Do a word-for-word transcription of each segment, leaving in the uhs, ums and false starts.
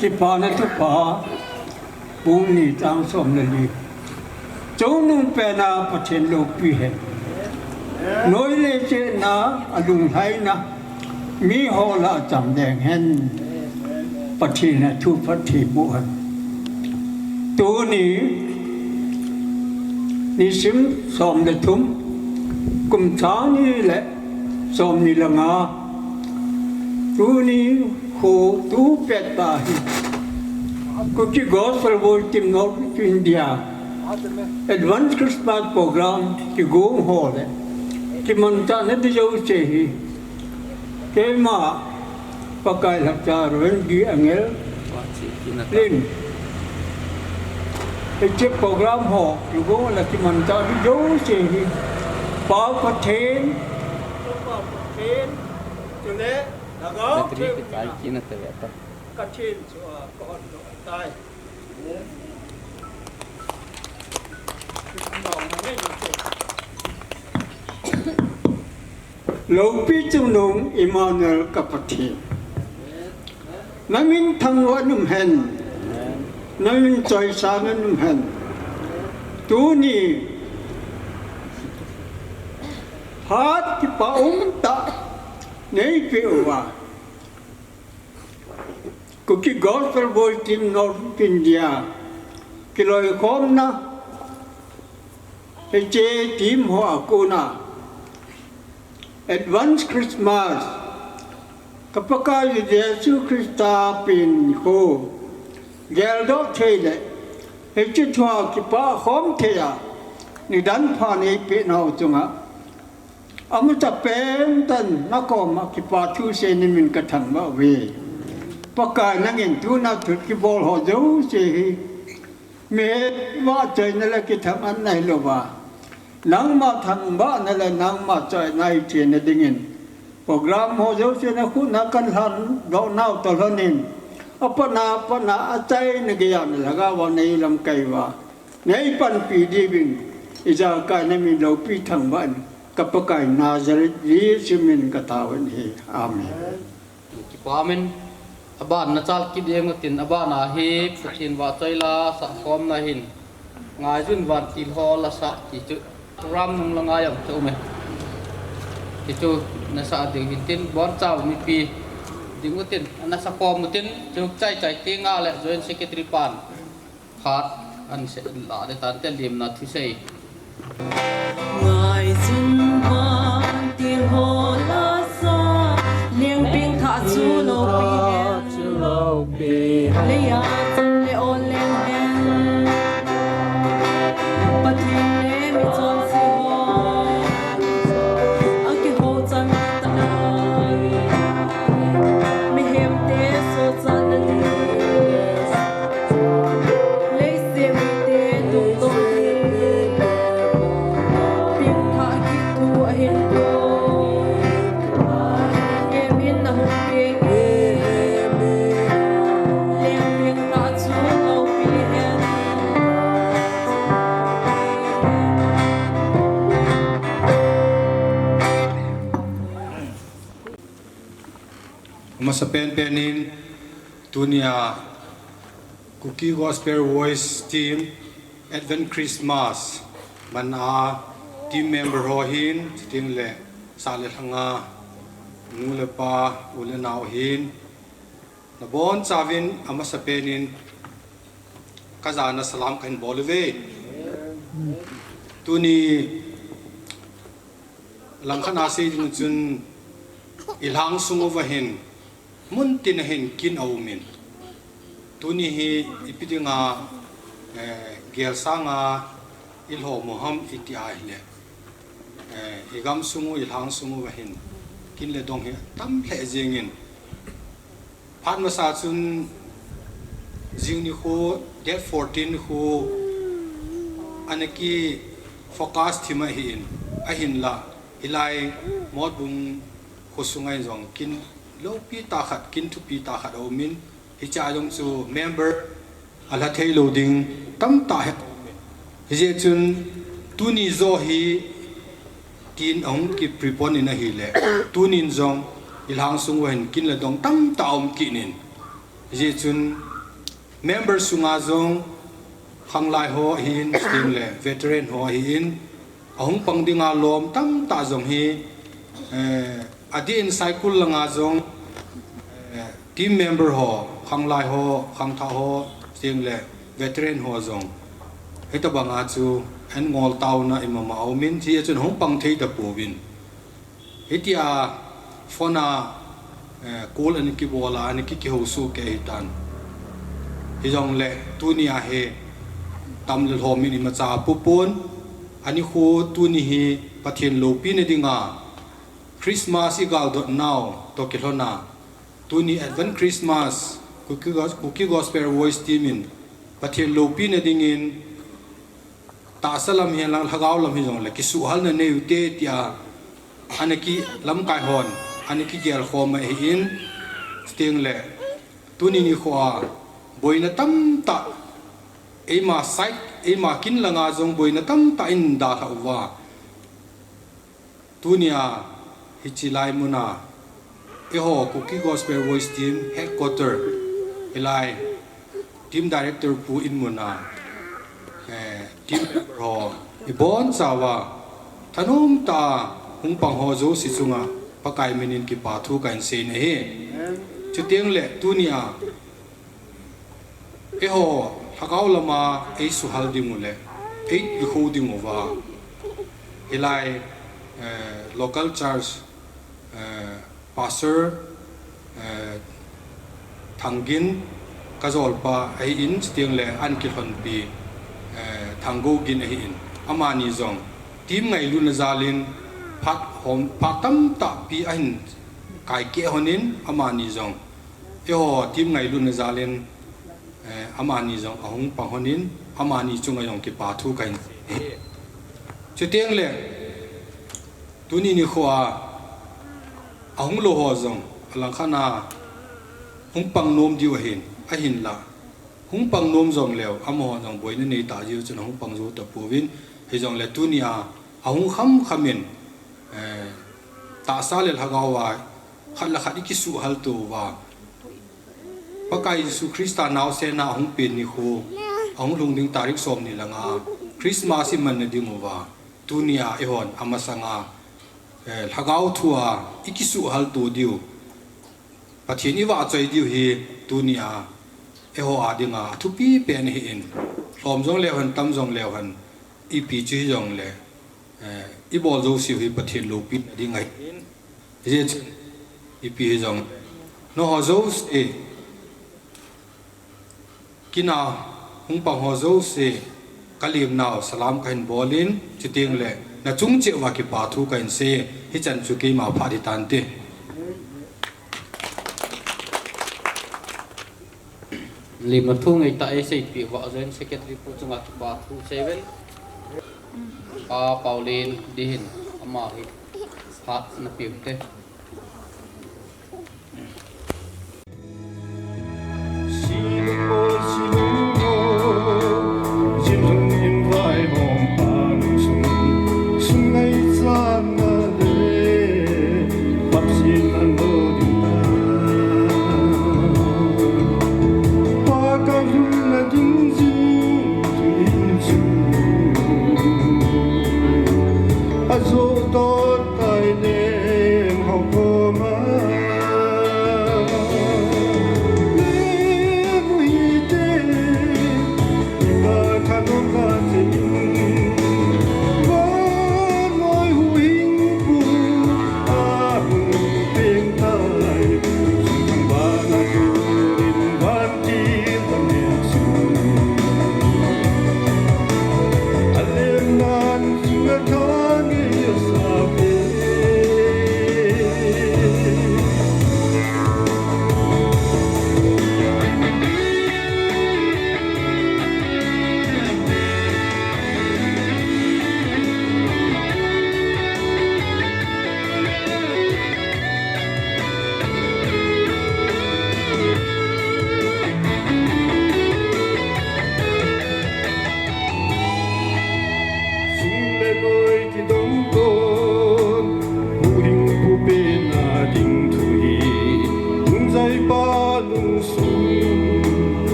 Kipana Thupha, bung ni chang som le li. Chungnung pena Pathen loupi hen. Noi le chena alunglhaina, miho lah a cham deng hen. Pathen a thu phatthei boh hen. Tuni, nisim som le thum, kum sang ni le som ni le nga, tuni kho tu pet ta hi. Kuki Gospel Voice Team North East India Advance Christmas Program kigong ho le kimangcha na di jouse hi. Keima Pakai lhacha Reverend D Angel Lim. Hiche program ho kigong le kimangcha di jouse hi. Pa Pathen, Pa Pathen, chule Lhagao Theng in. Ka thin chu a ka hon doh tai. Loupi Chungnung Emmanuel ka Pathen. Na min thangvah in um hen. Na min choisang in um hen. Tuni phat kipa umtah nei peh uva. Kuki Gospel Voice Team North East India kiloikhomna, hiche team ho a kona Advance Christmas, ka Pakaiyu Jesu Christa pen nikho geldoh thei le hiche thua kipah khom thei a nidan pha nei peh nau chunga Amu ta pen tan na koma kipa thusei in min ka thangvah uve. Pakai nangin tuna thu kibol ho jouse hi mi vahchoina le kithang-atna hilouva, nangma thangvahna le nangma choina hi theina dingin program ho jouse na khut na kan lhan doh nau toh lhonin, apatna, apatna achaina geiya na lhagao a nei lamkai uva, nei panpi diuvin, ijakai na min loupi thangvah in, ka Pakai Nazareth Jesu min ka taovin ahi. Amen. Kipa min, aban na chal kit jeng utin, aban a hi Pathen vahchoi la sakhomna hin, Ngaijun Vantil ho la sa ti chu, program nung la ngai ang chu me. Ti chu na sa ding hin tin, boncha mipi ding utin, na sakhom utin, chu chai chai ti nga le Joint Secretary pan. Phat an se la le tan te limna thusei. Ngaijun Vantil ho la sa, Lengping thah chu loupi hen. Leiya chun le ol leng hen. Pathen le mi chonse ho, akihou chan tai. Mihem te sochatna ding. Leiset mite tungtong hi pengthah kit thu ahin bol. Hemin nahung peng e. Leng pengthah chu loupi hen. Amasapen pen in tunia Kuki Gospel Voice Team Advent Christmas man a team member ho hin, chuteng le sah le lhanga nu le pa, u le nao hin, nabon chauvin amasapen in kajana salam kahin bol uve. Tuni langkhat a sei ding chun, ilhang sung uva hin, mun tin a hin kin aumin. Tuni hi ipi dinga, eh, gel sanga ilhomu ham iti ahile, eh, igam sung u, ilhang sung uva hin, kin le dong hi tam lheh jengin. Phat masa chun jing nikho, date fourteen nikho, ana ki focus thim ahin, ahinla, hilai Motbung khosunga jong kin loupi tah khat, kin thupi tah khat aumin, hiche a jong chu member alha thei lou ding tamtah hi aumin. Hijeh chun tuni jo hi tin ahung ki prepone in ahile, tunin jong ilhang sung uva hin kin le dong tamtah aum kit in. Hijeh chun Member sunga jong khanglai ho ahin, chuteng le veteran ho ahin, ahung pang dinga lom tamtah jong hi, eh, adeh in Saikul langa jong, eh, team member ho, khanglai ho, khangthah ho, chuteng le veteran ho jong hitobanga chu an ngol taona imama aumin, hichun hung pang thei tapouvin. Hitia phone a, eh, call ana kibol a, ana ki, kihousoh kei ahitan. Hijongle tunia hi tam le lhom in imacha apopon, anikho tuni hi Pathen loupina dinga Christmas igaldot nau toh kilhona, tuni Advent Christmas, Kuki Gos-, Kuki Gospel Voice Team in Pathen loupina dingin tahsa lam hihen lang lhagao lam hijongle kisuhhalna nei ute tia ana kilamkai hon ana kigelkhom ahin, chuteng le tuni nikho a boina tamtah eima side, eima kin langa jong boina tamtah in dalhah uva. Tunia hiche lai muna eiho Kuki Gospel Voice Team Headquarter, hilai Team Director pu in muna, eh, team member ho ibonchauva thanom tah a hung pang ho jouse chunga Pakai minin kipa thu kahin seiyin ahi. Chuteng le tunia eiho lhagao lama eisuhhal dingu le eitilkhou dinguva, hilai, eh, local church, eh, pastor, eh, Thanggin, kajolpa ahin, chuteng le ankilhonpi, eh, Thanggougin ahin, amani jong team ngailutna jalin phat hom, phat tamtahpi ahin kaikeh honin, amani jong eiho team ngailutna jalin, eh, amani jong ahung pang honin, amani chunga jong kipa thu kahin sei ahi. Chuteng le tuni nikho a ahung lou ho jong alangkhat a hung pang nom diu ahin, ahinla hung pang nom jongleu amaho jong boina neitah jeh chun ahung pang jou tapouvin, hijongle tunia ahung khamkham in, eh, tahsa le lhagao a khat le khat ikisuhhal touva, Pakai Jesu Christa naosen a ahung pen nikho, ahung lhung ding tarik somni le nga Christmas imanna dinguva, tunia eihon amasanga, eh, lhagao thua ikisuhhal to diu, Pathen ivahchoi diu hi tunia eiho a dinga athupi pen ahin, lhom jongleu hen, tam jongleu hen, ipi chu hijongle, eh, ibol jouseu hi Pathen loupina ding ahin, hijeh chun ipi hijongle nangho jouse, kin a hung pang ho jouse, kalemnau salam kahin bolin, chuteng le nachung cheh uva kipa thu kahin sei, hichan chu keima phat hitante. Lemna thu ngeitah a eiseipeh uva Joint Secretary pu chunga kipa thu seiuvin, Pa Paolen ding ahin, ama hi phat napeh ute.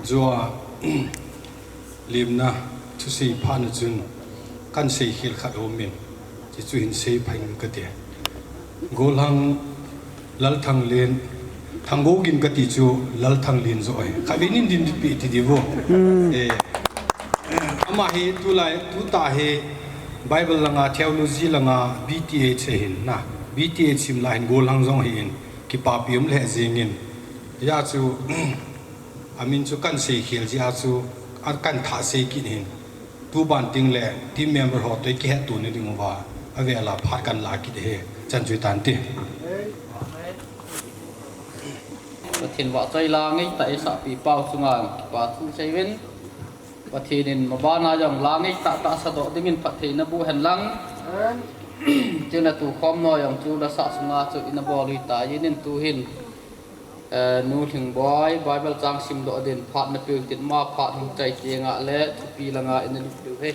Jua limna thusei phat na chun kan sei khel khat aum in, chuchu hin sei phai inge kati. Golhang Lalthanglen, Thanggogin kati chu Lalthanglen jo ahi. Khatvei nin din pi ti diu. Eh, ama hi tulai, tuta hi Bible langa, theology langa B Th ahin na. B Th sim la hin Golhang jong ahin, kipapi um le jingin. Hijeh chun, amin chu kan sei khel jeh chun, a kan thah sei kit hin. Tuban ting le team member ho toh kihetto na diuva, avel a phat kan la kit ahi, chan chu tan ti. Pathen vahchoi la ngeitah a eisahpi pau chunga kipa thu sei uvin. Pathen in mabana jong la ngeitah tahsa doh dingin phattheina boh hen lang. Chule tukhom noi jong chu lasa sunga chu ina bol u ahitai, in in tu hin. Eh, Nu Lhingboi, Bible chang simdoh din phat na peh u hitin, ama phat hung chai teng le thupi langa ina lut diu ahi.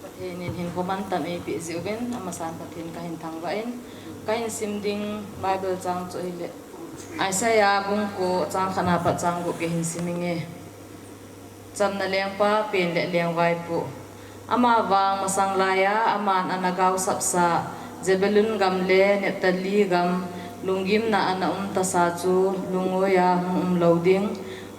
Pathen in hinkho mantam eipeh jeh uvin, amasan Pathen kahin thangvah in, kahin sim ding Bible chang chu ahile, Isaiah bung ko chang khat na pat chang gup kahin sim inge. Chamna lengpa pen le lengvaipo. Amavang masang laiya aman ana gaosapsah, Zebulun gam le Naphtali gam, lunggimna ana um tasa chu lungngoiya hung um lou ding,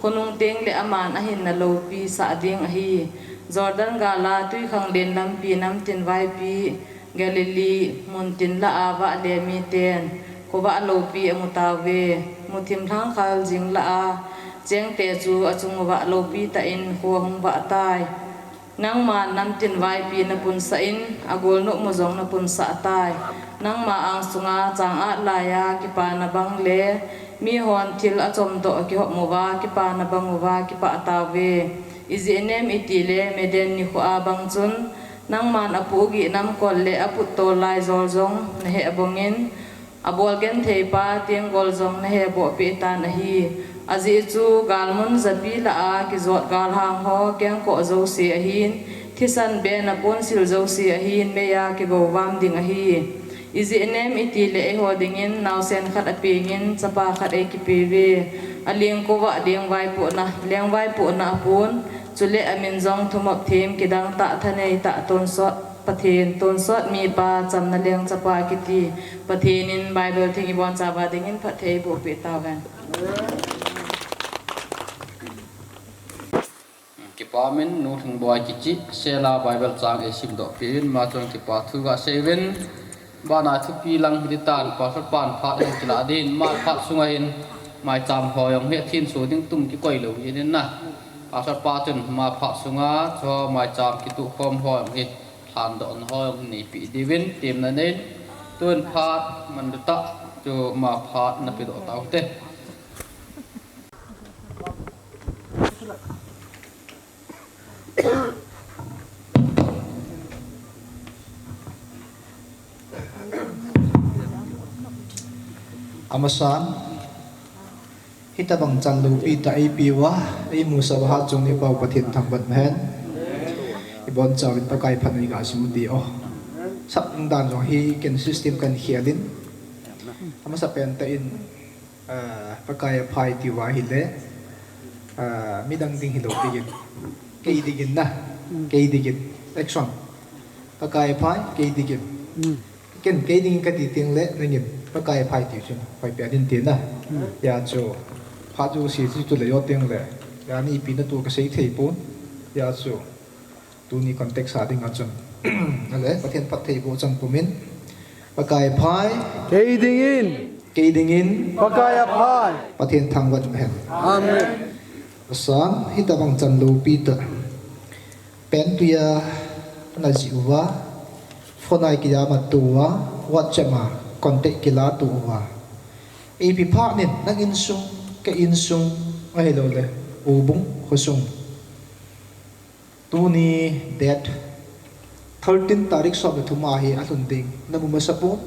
khonung teng le aman ahinna loupi sah ding ahi. Jordan gal a twikhanglen lampi namtin vaipi, Galilee, muntin lah a vah le miten, khovah loupi amu tauve, muthim lhangkhal jing lah a, chengte chu achung uva loupi tah in kho ahung vah tai. Nangman namtin vaipi napunsah in, agolnop mu jong napunsah tai. Nangma angsunga chang-at laiya kipana bang le, mihon thil achomdoh kihop uva kipana bang uva kipah tauve. Ijeh inem itile, Midian nikho a bang chun, nangman apohgih namkol le aputtol laijol jong naheh bongin, abol gentheipa tenggol jong naheboh peh tan ahi. Ajeh chu galmun japi lah a kijot galhang ho kengkoh jouse ahin, thisan bena ponsil jouse ahin, meiya kigovam ding ahi. Ijeh inem itile eiho dingin naosen khat apengin, chapa khat eikipeuve. Alengkova lengvaipohna, lengvaipohna apon, chule amin jong thumop them kidang tah thanei tah tonsot Pathen, tonsot mipa, chamna leng chapa kiti. Pathen in Bible theng ibonchauva dingin phatthei eiboh peh tauhen. Kipa umin, Nu Lhingboi kicheh sela Bible chang eisimdoh peh in, ama chun kipa thu gasei uvin. Bana thupi lang hiti tan, Pastor pan phat hung kilah din, ama phat sunga hin maicham ho jong hi athin so ding tum kikoi lou hi in na. Pastor pa chun ama phat sunga chu maicham kituhkhom ho jong hi lhandohna ho jong hi neipeh diuvin temna nei in, tun phat manlu tah chu ama phat napedoh taute. Amasan, hitobang chan loupi tah eipeuva, eimusah uva hatchungnung pa Pathen thangvah hen. Ibonchauvin Pakai phatna iga simmu ti o. Sap ding dan jong hi ken system kahin khel in. Amasapen tah in, ah, Pakai aphai tiuva ahile, ah, midang ding hilou dingin, kei dingin na, kei dingin, action. Pakai aphai, kei dingin. Ken kei dingin kati teng le, nangin Pakai aphai tiu chun, hoipi adin ti na. Hijeh chun, phat jouse chu tulai o teng le, ani ipi natoh kasei thei pon. Hijeh chun, tuni context a dinga chun, ale, Pathen phattheiboh chan pumin, Pakai aphai, kei dingin, kei dingin, Pakai aphai, Pathen thangvah hen. Amen. Amasan, hitobang chan loupi tah. Pen tuia ana jih uva, phone a kijam a tou uva, WhatsApp a contact kila tou uva. Ipi phat nin, nang insung, ka insung, ahilouleh, u bung, khosung. Tuni date thirteen tarik som le thum a hi alhun ding, namu masa pon.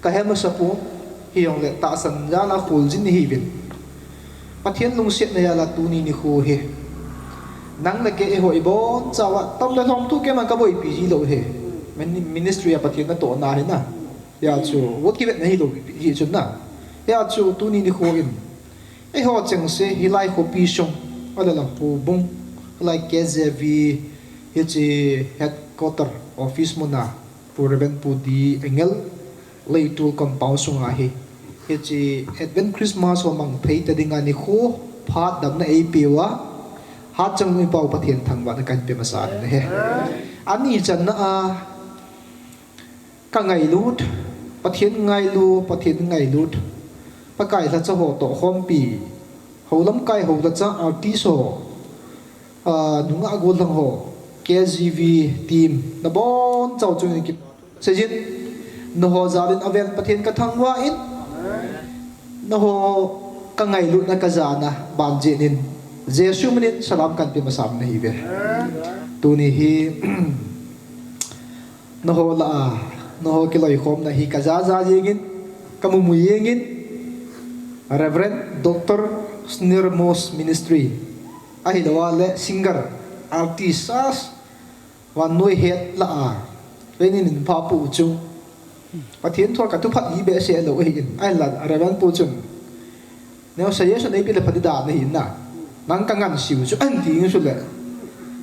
Kahe masa pon, hijongle tahsan jal a kholjin nahiuvin. Pathen lungsetna jal a tuni nikho hi. Nang le kei eiho ibonchauva, tam le lhom thu keiman kaboipi jilou hi. Min-, ministry a Pathen natohna hi na. Hijeh chun, vote kivetna hilou hi chun na. Hia chu tuni nikho in eiho chengse hilai khopi sung, alala houbung, alai K J V, hiche headquarter office muna, Pu Reverend Pu D Engel, Leitul compound sunga hi, hiche Advent Christmas ho mang thei ta dinga nikho phat damna eipeuva, hatchungnung pau Pathen thangvahna kahin pe masa in ahi. Ani channa a, ka ngailut, Pathen ngailu, Pathen ngailut. Pakai lhacha ho toh khompi, hou lamkai hou lhacha artist ho, a, nungah gollhang ho, K G V team, nabonchau chunga kipah thu seijin, nangho jalin avel Pathen kathangvah in, nangho ka ngailutna kajana ban jeh in, Jesu minin salam kahin pe masa in ahiuve. Tuni hi, nangho lah a, nangho kiloikhomna hi kajaja jengin, kamumu jengin, Reverend Doctor Snirmos Ministry, ahilouleh singer, artist, as, vannoi het lah a, Pathen in eipha pu chu, Pathen thua kathu phat hi behseh lou ahin, ahinla Reverend pu chun, neo suggestion eipeh le phat ding dan ahi na. Nang ka ngansiu chu ahin ti chu le.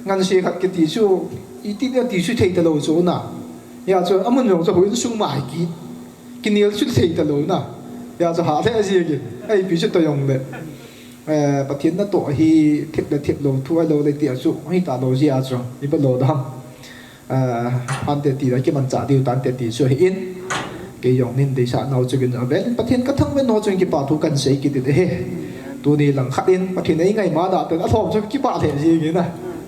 Ngansi khat kiti chu, iti nati chu thei talou chu na. Hia chu amun jong chu houin sung mai kit. Kinel chu thei talou na. Hia chu ha lheh jengin. Eipi chu toh jong le, eh, Pathen natoh hi thip le thip lou thu ahilouleh tia chu, hita lou jeh a chu. Ipi lou dam. Ah, ante ti la kimanchah diu tante ti chu ahin. Kei jong nin deisah nau chu kin avel in Pathen kathangvah in nangho chunga kipa thu kahin sei kit in ahi. Tuni langkhat in Pathen eingai ma da ten alhom chu kipah lheh jengin a.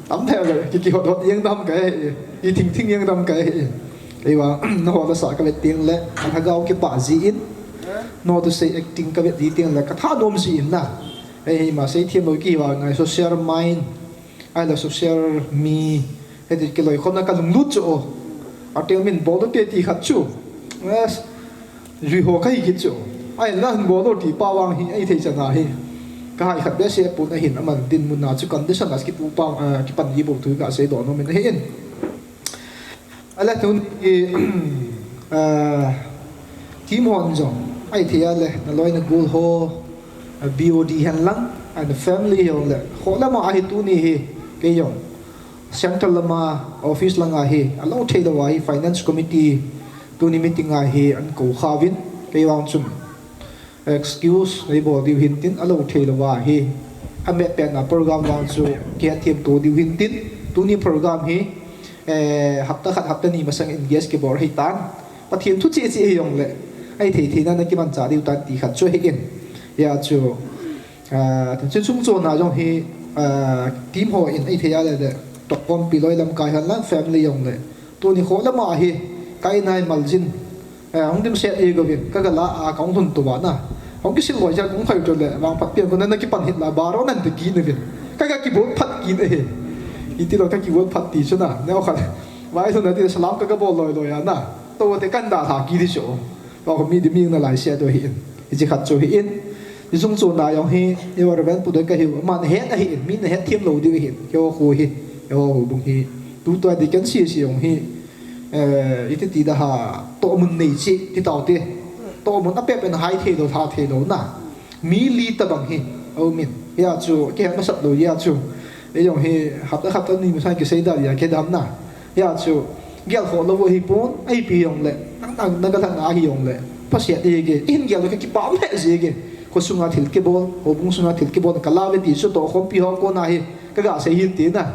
Tam thei le ki kihot hot jeng dam kahi. I thing thing jeng dam kahi. Kei vang nangho la sa kavet teng le, kalhagao kipah jin. Nangho thusei acting kavet ji teng le, kathanom jin na. Ei, ma seithem lou kivang ngai social mind. Ahilou social mi, hiti kiloikhomna kalunglut chu o. Atel min bol te ti khat chu. Yes. Jui ho kahi kit chu. Ahinla hin bol ti pa vang hi, eithei chan ahi. Kahai khat behseh pon ahin aman dinmun a chu condition a kipu pang, ah, kipan ji bol thu kasei doh nom in ahin. Ahile tuni, eh, team hon jong, ahithei a le, naloi nagol ho, eh, B O D hen lang, and family jong le, kho lama ahi tuni hi, kei jong, central lama office langa hi, alou thei lou ahi, finance committee, tuni meeting a hi, ahin kou khauvin, kei vang chun, excuse neibol diu hintin, alou thei lou ahi. Amet pen a program vang chu kihethem to diu hintin, tuni program hi, eh, hapta khat, hapta ni masang in guest kibol ahitan. Pathen thu cheh cheh hijongle, ahithei thei na nakimanchah diu tan ti khat chu ahin. Hia chu, ah, tin chun sung chon a jong hi, ah, team ho in ahithei a le le, tohkhompi loi lamkai hen lang family jong le, tuni kho lama hi, ka in a hi maljin, eh, hung dimset e govin, ka gala a, ka hung lhun tou va na. Hung kisil loi jat hung khai tou le, vangphat pian ko na, nakipan hih la, baro nan te ki na vin. Ka ga kibol phat ki na he. Iti lou ka kibol phat ti chu na, neo khat. Vai lhun na ti salam ka ga bol loi loi a na. Tou te kan da tha ki di chu. Vang mi di mi na lai sia tou hi in. Hichi khat chu hi in. Isung chu na jong hi, i Reverend Pu Doi ka hiu, aman het ahi in, min het them lou diu hi in. Keiho khu hi, keiho houbung hi. Tu tua di kan si si jong hi. Eh, iti ti da ha, tohmun nei chi, ti tau te. Tohmun a pep en hai thei lou, tha thei lou na. Mi li tabang hi, aum in. Hia chu, kihet masat lou hia chu. Ei jong hi, hapta hapta ni masang kisei da hia, kidam na. Hia chu, gel kho lou hi pon, eipi jong le, nang, nang, nang ka thang ahi jong le, pha sia di ge, in gel ka kipah le ji ge, kho sunga thil kibol, houbung sunga thil kibol, ka la ve ti chu tohkhompi ho kona hi, ka ga sei hin ti na.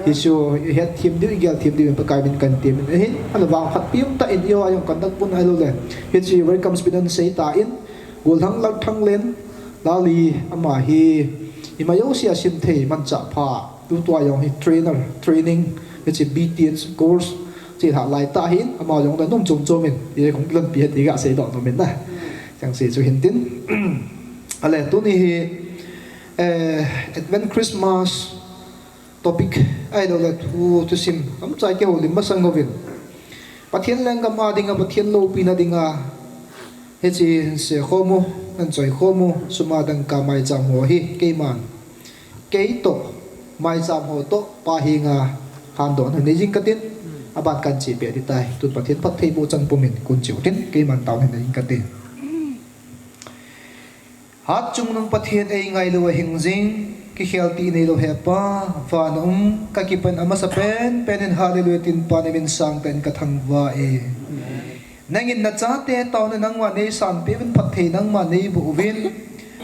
Hi chu, i het them diu, i gel them diu, Pakai min kan ti min ahin, ahile vangphat pium ta in i ho a jong kan dak pun ahilou le. Hi chu, welcome speech an sei ta in, Golhang Lalthanglen, Lali, ama hi, ima jouse a sim thei, manchah pha, tu tua jong hi trainer, training, hichi B T H course, chi ha lai ta hin, ama jong da nom chom chom in, i kong lon pi hati ga sei doh nom in na. Chang sei chu hin tin. Ahile, tuni hi, eh, Advent Christmas topic, ahilou le thu, thusim, tam chai kihoulim masang uvin. Pathen lenggam a dinga, Pathen loupina dinga, hichi hin se khom u, hin choi khom u, sum a dangka maicham ho hi, keiman. Kei toh, maicham ho toh, Pa henga, handohna nei jing katin, aban kan che peh ding tai, tun Pathen phattheiboh chang pumin, kun cheu tin, keiman taona nei jing katin. Atchungnung Pathen, eingailua hing jing, kikhel tih neilou Hepa, vana um, kakipan amasapen penin Hallelujah tin Pa namin sangtah in kathangvah e. Nangin nachate taona nangma neisanpeh uvin, phatthei nangma neiboh uvin.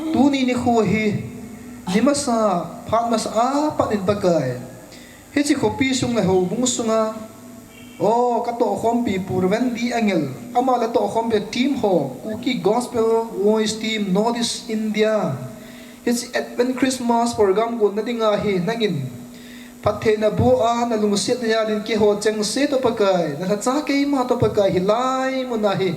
Tuni nikho hi, nimasa, phat masa a pat in Pakai, hiche khopi sung le houbung sunga, o, katohkhompi Pu Reverend D Angel, ama le tohkhompi team ho, Kuki Gospel Voice Team, North East India, hiche Advent Christmas program gonna dinga hi nangin phatthei naboh a, nalungsetna jal in keiho chengse toh Pakai, nalhacha keima toh Pakai, hilai muna hi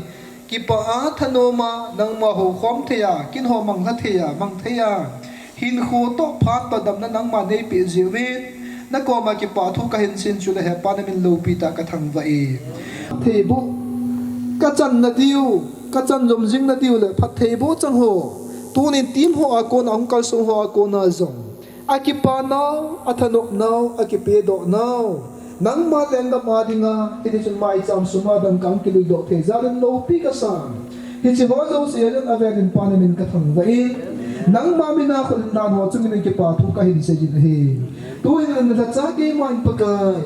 kipah a thanom a nangma houkhom thei a, kin ho manglha thei a, mang thei a, hinkho toh phat toh damna nangma neipeh jeh uvin, nakoma kipah thu kahin seiyin, chule Hepa namin loupi tah kathangvah e. Phattheiboh, kachanna diu, kachan jom jing na diu le phattheiboh chang ho, tunin team ho a kona, hung kalsong ho a kona jong, akipa nau, athanop nau, akipedoh nau, nangma lenggam a dinga, hitichun maicham sum a dangka hung kiluidoh thei jal in loupi kasan. Hiche ho jouse a jong avel in Pa namin kathangvah in, nangma mina khut in dan ho chungin kipah thu kahin seiyin ahi. Tuhin nalhacha keima in Pakai,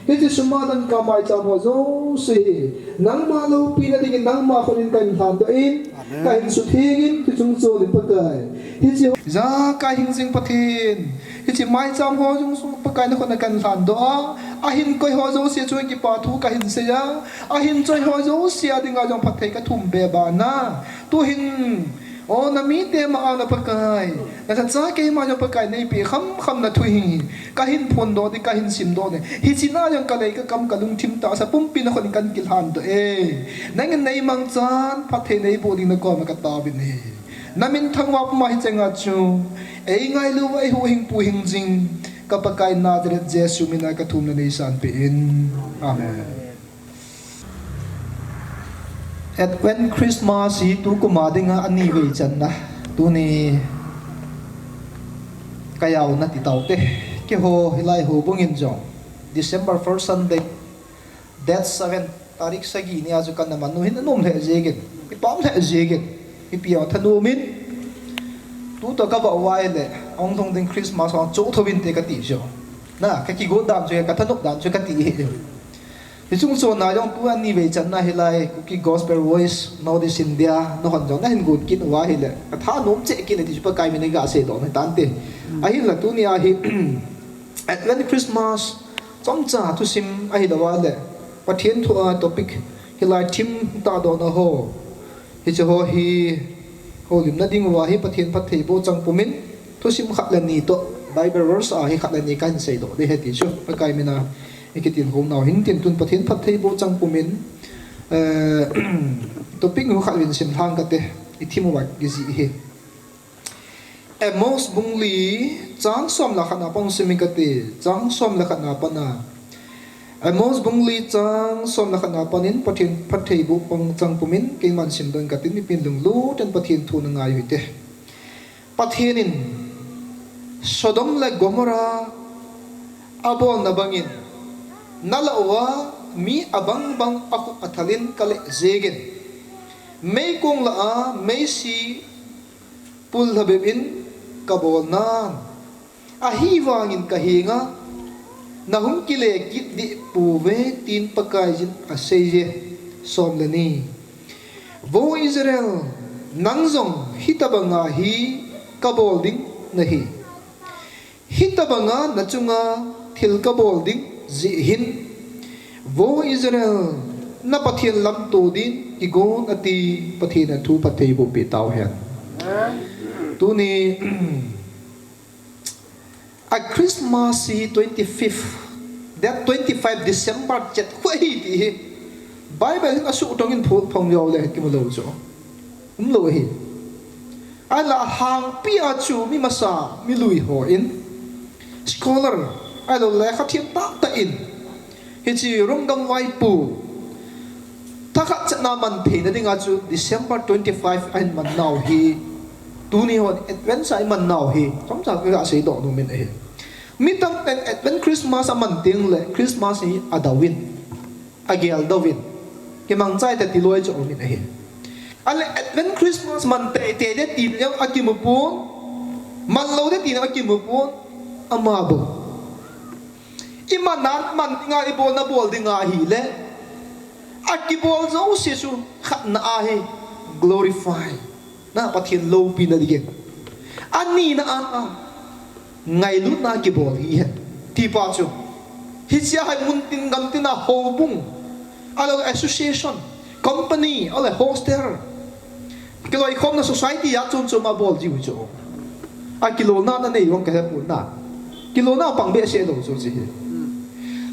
hiche sum a dangka maicham ho jouse hi nangma loupina dingin nangma khut in kahin lhandoh in, kahin suthengin, tuchung chon in Pakai, hiche ho, ja kahin jing Pathen, hiche maicham ho jong sung Pakai nakhut a kahin lhandoh a, ahin koi ho jouse chunga kipah thu kahin sei a, ahin choi ho jouse a dinga jong phatthei kathum beba na. Tuhin, o, namite ma a na Pakai, nalhacha keima jong Pakai neipeh khamkham na thu hi kahin phondoh ding, kahin simdoh ding. Hiche na jong kalei kakam kalungthim tahsa pumpi nakhut in kahin kilhandoh e. Nangin neimangchan phatthei neiboh ding nakoma kataovin ahi. Namin thangvah puma hiche nga chu, eingailua eihuhhingpu hingjing, ka Pakai Nazareth Jesu mina kathumna neisanpeh in. Amen. Advent Christmas hi tukum a dinga anivei channa. Tuni kajaona ti taute. Keiho hilai houbung in jong December first Sunday, date seven, tarik sagi nia chu kana man u hin anom lheh jengin, ipah lheh jengin, ipi a thanom in, tutoh kavah uva ahile ahung lhung ding Christmas ho chu thou vinte kati chu. Na, kakigot dan chu, kathanop dan chu kati hi. Hiche chung chon a jong tu anivei channa hilai Kuki Gospel Voice North East India nahon jong nahin got kit uva ahile, kathanom cheh kit e ti chu Pakai min in gaseidoh nahi tante. Ahinla tunia hi Advent Christmas chomcha thusim ahilou ahile, Pathen thu a topic hilai thim tahdohna ho, hiche ho hi houlimna ding uva hi Pathen phattheiboh chang pumin, thusim khat le ni toh, Bible verse a hi khat le ni kahin seidoh ding ahi ti chu Pakai mina ikitilkhou nau hin tin, tun Pathen phattheiboh chang pumin, eh, topic nu khat vin simlhang kate, ithim uva kijih hi. Amos bung li chang som le khat na pan sim inge kati, chang som le khat na pan a. Amos bung li chang som le khat na pan in Pathen phattheiboh chang pumin keiman simdoh inge kati, mipin lunglut in Pathen thu nangai uhite. Pathen in Sodom le Gomorrah abolna bangin nalah uva mi abang bang akhup athal in kaleh jengin, meikong lah a meisi pullha bep in kabol nan, ahivangin kahenga nahung kile kit deh pouve tin Pakaiyin aseiye. Som le ni. Vo Israel, nang jong hitobanga hi kabol ding nahi. Hitobanga nachunga thil kabol ding jeh hin, Vo Israel, na Pathen lamto din kigon ati. Pathen in athu phattheiboh peh tauhen. Tuni a Christmas hi twenty-fifth, that twenty-five December chet khu ahi ti hi Bible hin asuh tongin phut phong jou le kimu lou chu. Umlou ahi. Ahinla ahangpi a chu mi masa, mi lui hon, scholar, ahilou le lekha them tahtah in, hiche Rome gam vaipo thakhat chetna man theina dinga chu December twenty-five ahin man nau hi, tuni hon Advent sa iman nau hi, chomcha kaga seidoh nom in ahi. Mi tamtah in Advent Christmas aman teng le Christmas hi adou in, ageldoh in, kimangchai ta ti loi chu aum in ahi. Ale Advent Christmas man te te de ti jong akimu pon. Man lou de ti jong akimu pon. Ama bou. I man nan man dinga i bol na bol dinga hi le. Akibol jouse chu khatna ahi glorify. Na Pathen loupina dingin. Anina a, a ngailutna kibol hi hen. Ti pa chu. Hichea hi mun tin gam tina houbung. Ahilou association, company, ahilou hostel. Kiloikhomna society a chom chom a bol jiu chu. Akilona na nei vang ka he pon na. Kilona pang behseh lou chu chi hi.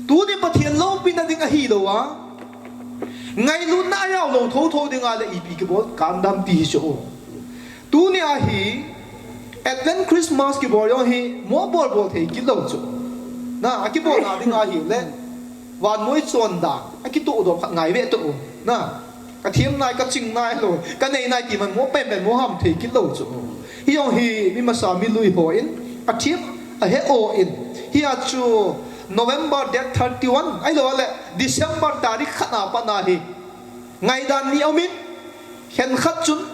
Tuni Pathen loupina ding ahilou a. Ngailutna a jao lou thotho dinga le ipi kibol, kandam ti hi chu. Tuni a hi, Advent Christmas kibol jong hi, mo bol bol thei kit lou chu. Na, akibol na dinga hi le, vannoi chondan, akitoh dom khat ngai ve to. Na, ka thim nai, ka ching nai lou, ka nei nai ti man mo pen pen mo ham thei kit lou chu. Hi jong hi, mi masa mi lui hon, athim, ahe o in. Hia chu, November date thirty-one, ahilou le, December tarik khat na pat na hi. Ngaidan ni aumin, khenkhat chun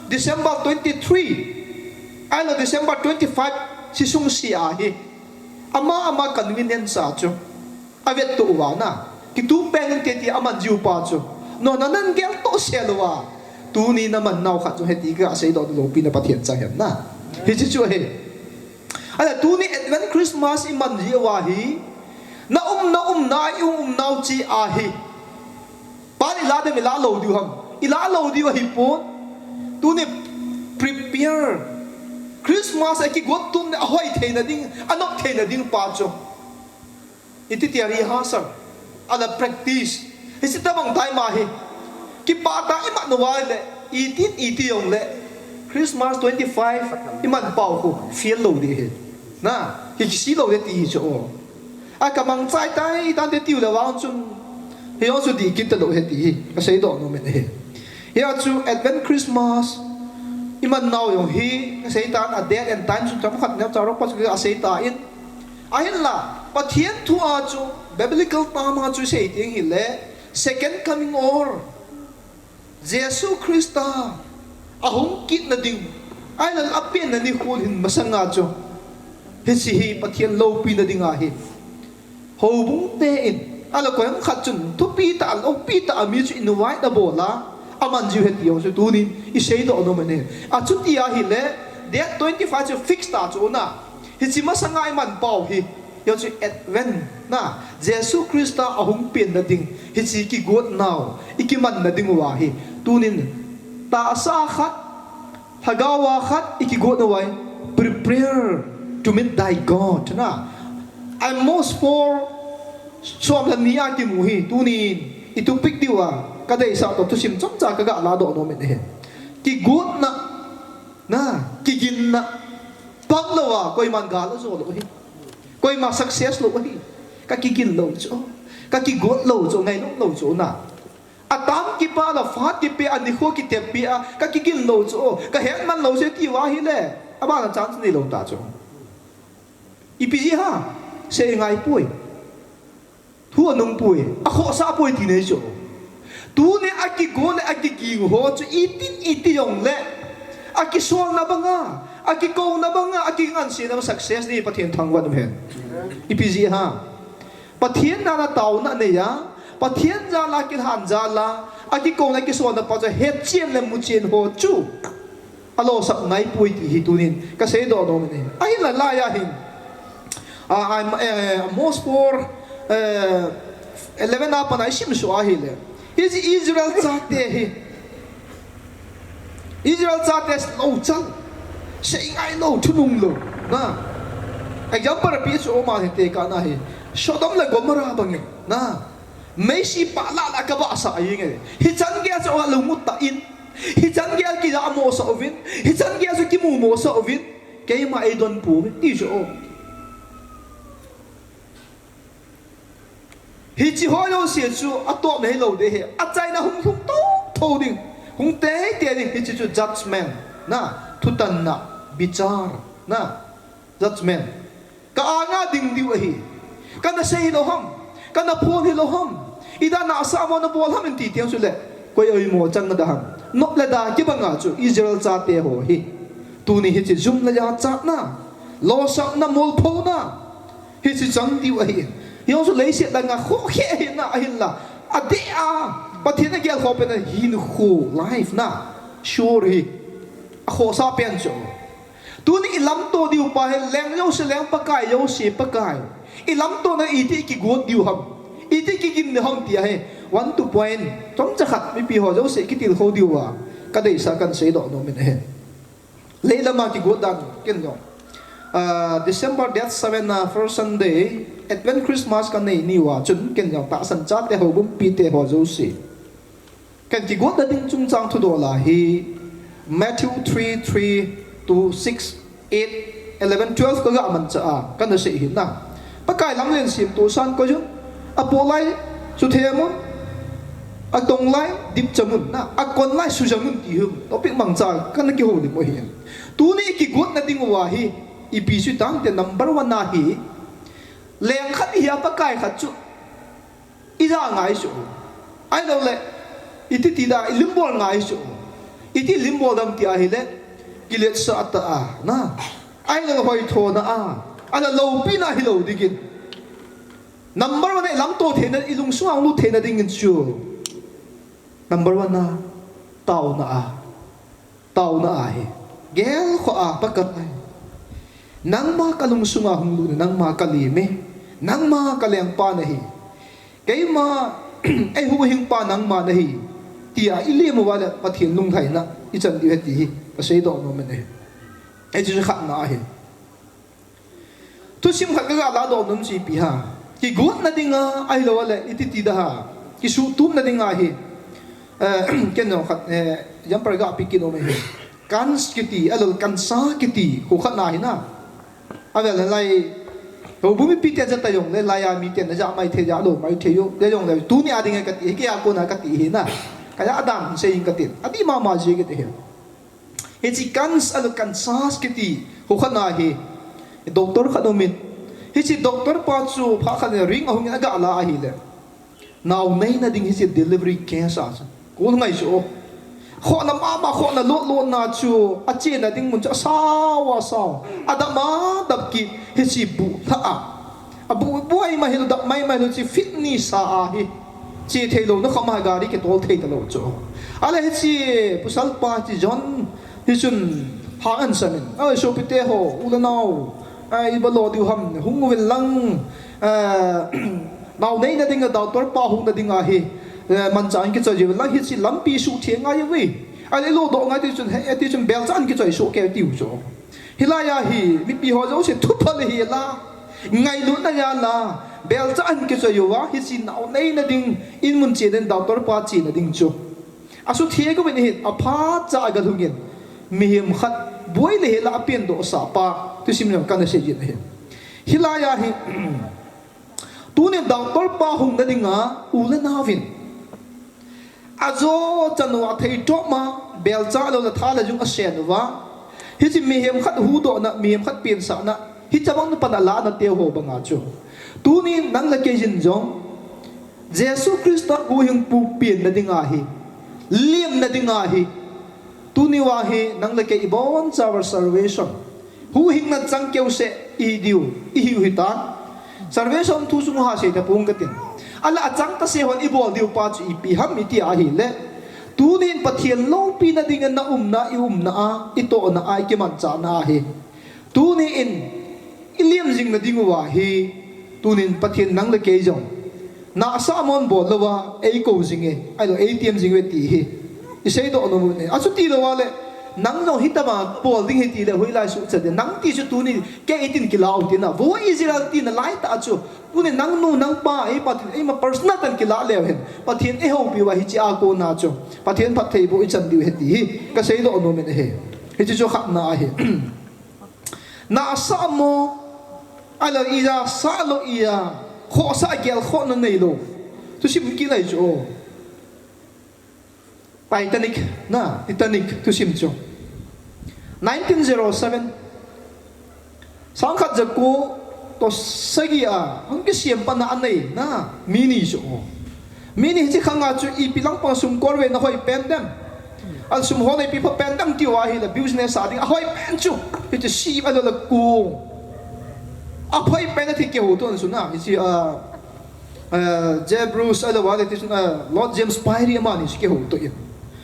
December twenty-three, ahilou December twenty-five, sisung si ahi. Ama ama convenience a chu. Avet to uva na. Kitu pen in te ti aman jiu pa chu. No na nan gel to se lou a. Tuni na man nau khat chu hiti ka seidoh loupina Pathen chang hen na. Hichi chu he. Ahile tuni Advent Christmas i man jiu a hi. Na um na um na i um um nau chi ahi. Pan i la dem i la lou diu ham. I la lou diu ahi pon. Tuni prepare. Christmas a kigot tun a hoi theina ding, a nop theina ding pa chu. Iti tia rehearsal. Ala practice. Hichi tabang time ahi. Kipah tah i mat nau le. Itin iti jong le. Christmas twenty-five i man pau khu. Fail lou di hi. Na. Hi kisi lou di ti hi chu. A ka mangchai tai, tante tiu le vang chun, hi jong chu dih kit talou ahi ti hi, ka seidoh nom in ahi. Hia chu Advent Christmas, i man nau jong hi, ka sei tan a date and time chun chomkhat neocha ropa chu ka sei tan. Ahinla, Pathen thu a chu, biblical term a chu sei ding hile, second coming or Jesu Christa ahung kitna ding, ahilou le apenna nikho hin masanga chu. Hichi hi Pathen loupina ding ahi. Houbung te in, ahilou le koiham khat chun, thupi tah, loupi tah a mi chu invite na bol a, aman jiu ahi ti jong chu tunin, i seidoh nom in ahi. Achuti ahile, date twenty-five chu fix ta chu na. Hichi masanga i man pau hi. Hia chu Advent na, Jesu Christa ahung penna ding, hichi kigot nau, i kimanna ding uva hi. Tunin, tahsa khat, lhagao a khat, i kigot nau ahi, prepare to meet thy God na. Amos four, som le ni a kimu hi, tunin, i topic diu a, ka deisah toh thusim chomcha ka ga ladoh nom in ahi. Kigotna, na, kiginna, pang lou a, koiman gal ajo lou hi. Koima success lou ahi. Ka kigin lou chu. Ka kigot lou chu, ngainom lou chu na. Atam kipa la, phat kipe, anikho kitep pi a, ka kigin lou chu. Ka hetman lou chu ti uva hile. Abana chance nei lou ta chu. Ipi jeh ham. Sei ngai poi. Thu anung poi, akhohsah poi ti nei chu. Tuni a kigot le a kiging ho chu itin iti jong le. A kisolna banga, a kikouna banga, a kingansena banga success nei Pathen thangvah in um hen. Ipi jeh ham. Pathen na na tauna nei a, Pathen jal a kilhan jal a, a kikouna kisolna pa chu hetchen le muchen ho chu. Alosap ngai poi ti hi tunin ka seidoh nom in ahi. Ahinla lai a hin. Ah, I'm, eh, Amos four, eh, eleven a pat a i sim suh ahile. Hichi Israel chate hi. Israel chate lou chal. Sei ngai lou, thunung lou. Na. Example api chu um a hi tekah na hi. Sodom le Gomorrah bangin. Na. Meisi pah lah lah kabahsah ahi nge. Hichan gei a chu alung u tah in. Hichan gei a kija mosah uvin. Hichan gei a chu kimu mosah uvin. Keima eidon pouve. Ti chu o. Hichi ho jouse chu atop na hilou ding ahi. Achaina hung lhung thotho ding. Hung teitei ding. Hichi chu judgment. Na. Thutanna. Bichar. Na. Judgment. Ka anga ding diu ahi. Kana sei hilou ham. Kana phon hilou ham. Ida nasa mo nabol ham in ti tiang chu le. Koi oimo chang da ham. Nop le da kibanga chu Israel chate ho hi. Tuni hiche jum le jachatna, losapna, molphouna hiche chang diu ahi. Hijong chu leiset langa khokhe hina ahinla, adeh a Pathen agelkhoh pen a hinkho life na sure hi. Akhohsah pen chu. Tuni ilamto diu pa hi leng jouse leng, Pakai jouse Pakai. Ilamtona iti kigot diu ham, iti kigin diu ham ti ahi. One to point, chomcha khat mipi ho jouse kitilkhou diu a kadeisah a kahin seidoh nom in ahi. Leilama kigot dan ken jong. Ah, December date seven, ah, first Sunday, Advent Christmas kanei niuva chun ken jong tahsan chate, houbung mipite ho jouse, kahin kigotna ding chungchang thudol a hi Matthew three, three to six, eight, eleven, twelve kaga manchah a kana sei ahi na. Pakai lamlen semtoh san koi un, apolai suthei mun, atonglai dipcha mun na, akonlai suja mun ti hum topic mangcha kana kihoulim u ahi. Tuni kigotna diuva hi ipi chu tante, number one a hi, leng khat ihia, Pakai khat chu ija ngai chu. Ahilouleh, iti ti da, ilimbol ngai chu. Iti limbol dam ti ahile, kiletsah tah a na, ahilou le hoithona a, ahilou le loupina hilou dingin. Number one a ilamto theina, ilungsunga hung lut theina dingin chu, number one a, taona a. Taona ahi. Gelkhoh a, Pakai, nangma kalungsunga hung lut in, nangma kalem e, nangma kalengpa nahi, keima eihuhhingpa nangma nahi, tia ilem uva le Pathen lunglhaina ichan diu ahi ti hi kaseidoh nom in ahi. Hiche chu khatna ahi. Thusim khat kaga ladoh nom chu ipi ham, kigotna dinga ahilou le iti ti da ham, kisuhtumna dinga hi, eh, ken jong khat, eh, example ga pe kit nom e hi. Kans kiti, ahilou le kansa kiti, kho khat na hi na. Avel le lai, houbung mipite jat a jongle, lai a miten aja maithei, aja lou maithei u, ajongle tuni a dinga kati, keiya kona kati ahi na. Kaja dan sei inge kati. Adih mama ji kati ahi. Hiche kans ahilou le kansas kiti kho khat na hi, doctor khat um in, hiche doctor pa chu phat khat in ring ahung in aga la ahile, nao neina ding hiche delivery case a chu, kol ngai chu. Khohna mama, khohna lotna chu, achena ding mun chu asao asao, adap a dap kit, hiche buh lha a, abuh buai ma hilou, dap mai ma hilou, hiche fitness a hi che theilou, nakham a gari kitol thei talou chu. Ahile hiche pasal pa hiche John hi chun hang ahin, "Oi, sopite ho, u le nao, ah, iva lo diu ham, hung uvin lang, ah, nao neina dinga doctor pa hungna dinga hi, eh, manchah in kichoi jiuvin lang, hiche lampi suhtheng ngai uve. Ahile ilodoh ngai ti chun, he, ti chun belchah in kichoi soh kei," atiu chu. Hilai a hi mipi ho jouse thuphal ahi la, ngailutna ahi la, belchah in kichoi uva, hiche nao neina ding, in mun chena ding, doctor pa chena ding chu, asuhtheng uvin ahin, aphat cha aga lhung in, mihem khat boi le hela apendohsah pa thusim jong kana sei jin ahi. Hilai a hi, tunin doctor pa hungna dinga u le naovin ajo chan uva thei toma, belchah lou le tha le jung asen uva, hiche mihem khat huhdohna, mihem khat pensahna, hitabang pan alahna teu ho banga chu, tunin nang le kei jin jong Jesu Christa huhhingpu penna dinga hi, lemna dinga hi, tuni uva hi nang le kei ibonchauva salvation, huhhingna chang keuseh ihi diu, ihiu hitan. Salvation thu sung u ha sei tapong katin. Ahile achang tase hon ibol diu pa chu ipi ham iti ahile, tunin Pathen loupina dinga naumna, iumna a, itohna a, ikimanchahna a hi, tunin ilem jingna diuva hi, tunin Pathen nang le kei jong nahsah mon bol louva eikou jinge, ahilou, eitiem jinguve ti hi iseidoh nom u ahi. Achuti louva le, nang jong hitama bol ding ahi tile, hoilai suhchat ding, nang ti chu tuni kei itin kilah u tina, vo Israel tina laitah chu, tuni nangnu nangpa, eipa tin, eima personal tan kilah leu hen, Pathen eihoupi uva hiche a kona chu Pathen phattheiboh ichan diu ahi ti hi kaseidoh nom in ahi. Hiche chu khatna ahi. Nahsah mo, ahilou le ija sah lou, ija khohsah, gelkhohna neilou thusim kinai chu, o, Titanic na, Titanic thusim chu, nineteen zero seven, sangkhat jako to sagi a hung kisem pana anei na mi ni chu, o, Mi ni hiche khang a chu ipi lang pang sum kol ve na hoi pen dem. Al sum hol ipi pha pen dem ti uva ahile business a ding a hoi pen chu. Hiche si a lo la ku. A hoi pen a thi ke ho ton su na. Hiche a, a, Jeb Bruce a lo va le ti sun a Lord James Pirie ama ni si ke ho to in.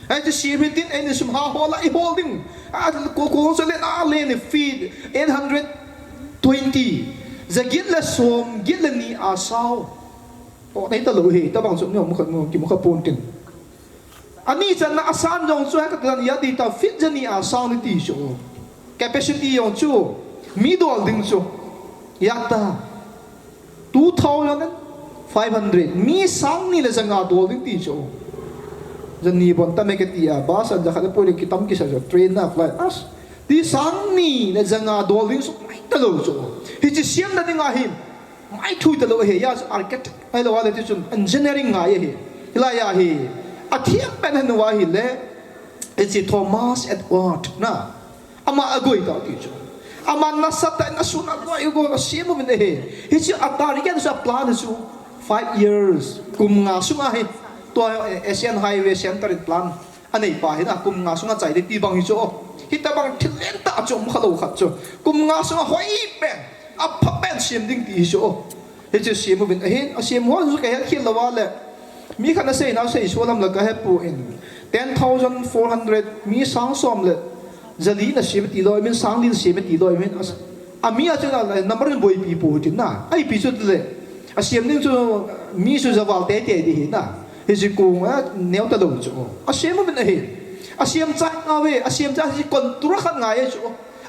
Ai ti si mi tin ai ni sum ha hol a i hol ding. A ko ko so le na le ni feet eight hundred twenty. Za git le som git le ni a sao. O, nei ta lo hi, ta bang chu ni mu khat mu ki mu khat pon tin. Ani chan na asan jong chu ha ka tan ya di ta fit jani a sang ni ti chu. Capacity jong chu mi dol ding chu. Ya ta. Two thousand five hundred. Mi sang ni le janga dol ding ti chu. Jani bon ta me ke ti a ba san ja khat le poi le ki tam ki sa jo train na fly as. Ti sang ni le janga dol ding chu mai ta lo chu. Hiche siam na ding a hin. Mai thui ta lo he ya chu architect. Ai lo ale ti chun engineering ngai ahi. Hilai ahi. A thiam pen han wa hi le. It's Thomas Edward na. Ama a goi ta ti chu. Ama na sa ta na su na goi go a siam min ahi. Hiche a target sa plan chu five years. Kum nga sunga hi. To Asian Highway Center in plan. A nei pa hi na kum nga sunga chai de ti bang hi chu. Hita bang thil len ta chu um kha lo khat chu. Kum nga sunga hoi pen. A pha pen siam ding ti hi chu. Hiche siam uvin ahin, a siam ho chu ka het khel lo va le. Mi khat na sei na sei so lam la ka he pu in. Ten thousand four hundred mi sang som le. Za li na siam ti lo, min sang li na siam ti lo, min as. A mi a chu na number in boipi pu tin na. Ai pi chu le. A siam ding chu mi chu za val te te di hi na. Hiche kung a neo ta lo chu. A siam uvin ahin. A siam chai na ve, a siam chai hi control khat ngai chu.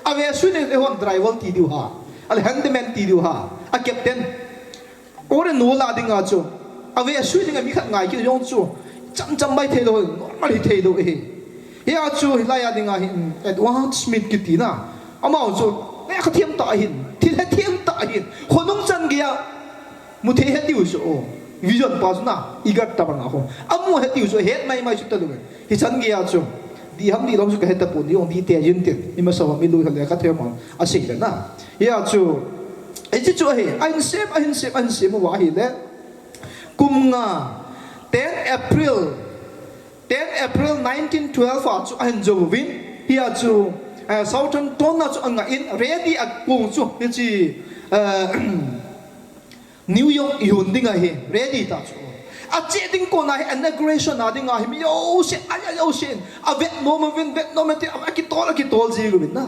A ve sui le hon driver ti diu ha. A le handyman ti diu ha. A captain. Ore nu la ding a chu. A ve sui ding a mi khat ngai ki jong chu. Cham cham bai thei lo, normal hi thei lo hi. Hi a chu hilai a ding a hin Edward Smith kiti na. Amau chu ne kha thiam ta hin. Thil he thiam ta hin. Khonung chan gei a. Mu thei he tiu chu. Vision pa chu na. I gat ta bang a ho. A mu he tiu chu. Het mai mai chu ta lu. Hi chan gei a chu. Di ham di lom chu ka heta pu ni ong di te jin tin. Ima sa mi lui ha le ka the mon. A sei le na. Hi a chu. Ai chi chu ahi. Ahin sem, ahin sem, ahin sem wa hi le. Kum nga. Ten April. Ten April nineteen twelve a chu ahin jo vin. Hi a chu. Eh, Southampton a chu anga in ready a kung chu. Hi chi. Eh, New York i hun ding ahi, ready ta chu. A che ding kona hi inauguration a ding ahi, mi jouse, a ya jouse. A vet nom, a vin vet nom, a ti, a kitol, a kitol ji uvin na.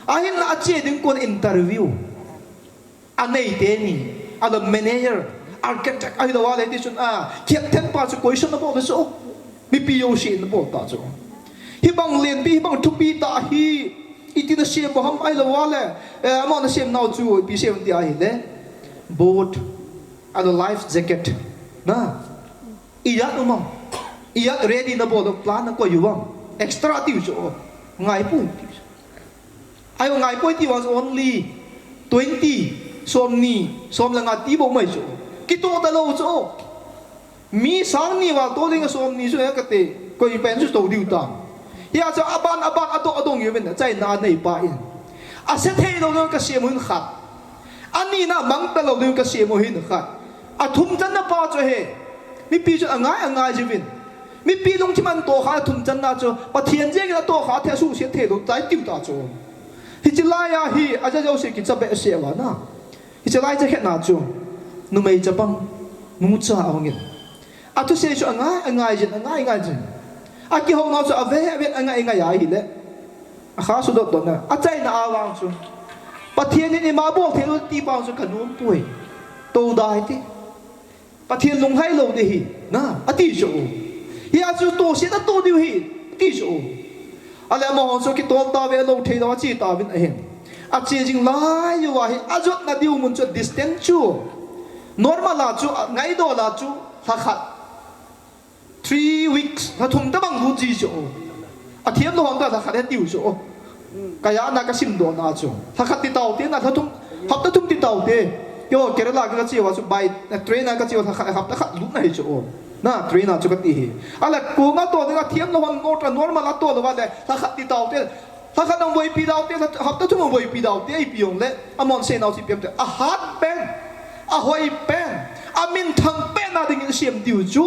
Ahin na a che ding kon interview. A nei te ni, a la manager, architect, ahi lo a le ti chun a, captain pa chu question a bol chu. Mipi jouse in bol ta chu. Hi bang lenpi, hi bang thupi ta hi. Iti na siam ham ai lo a le. Eh, ama na siam nau chu, pi siam ti ahi le. Boat. A lo life jacket. Na. I ya no ma. I ya ready na bol plan na ko yu bang. Extra ti chu. Ngai pu. Ai ngai pu ti was only twenty. Som ni. Som la nga ti bo mai chu. Kito ta lo chu. Mi sang ni val to ding a som ni chu he kate, koi pen chu to diu ta. Hi a chu aban, aban, a to, a dong uvin, a chai na nei pa in. A se thei lo ding ka siam un khat. A ni na mang ta lo ding ka siam un khat. A thum chan na pa chu he. Mipi chu a ngai, a ngai ji vin. Mipi lungthim an to kha a thum chan na chu. Pathian jeng a to kha the su se thei lo tai tiu ta chu. Hi chi lai a hi, a ja jo se ki cha be se wa na. Hiche lai cha khet na chu, numei chapang, nu cha a hongin. A thusei chu a ngai, a ngai jin, a ngai, ngai jin. A kihou nau chu a ve, a ve, a ngai, ngai a hile. A kha su dot dot na. A chaina a vang chu. Pathian in ima bol thei lo ti pa chu ka nom poi. To dai ti. Pathian lunghai lo de hi, na, a ti chu. Hi a chu to si na to diu hi, ti chu. Ale ama hon chu kitol ta ve lo thei lo a chi ta vin ahin. A chi jing lai u a hi, a jot na diu mun chu distance chu. Normal a chu, a ngai do la chu, lha khat. Three weeks, lha thum ta bang lut ji chu. A thiam lo hon ta lha khat he tiu chu. Ka ya na ka sim do na chu. Lha khat ti tau te na lha thum, hapta thum ti tau te. Yo, Kerala ka chi wa chu by, eh, train a ka chi wa lha khat, hapta khat lut na hi chu. Na, train a chu ka ti hi. Ala ko nga to na thiam lo hon not a normal a to lo wa le. Lha khat ti tau te. Lha khat nang boipi dau te, lha, hapta thum nang boipi dau te, i pi ong le. Amon se nau si piam te. A hat pen. A hoi pen. Amin thang pen a dingin sem diu chu.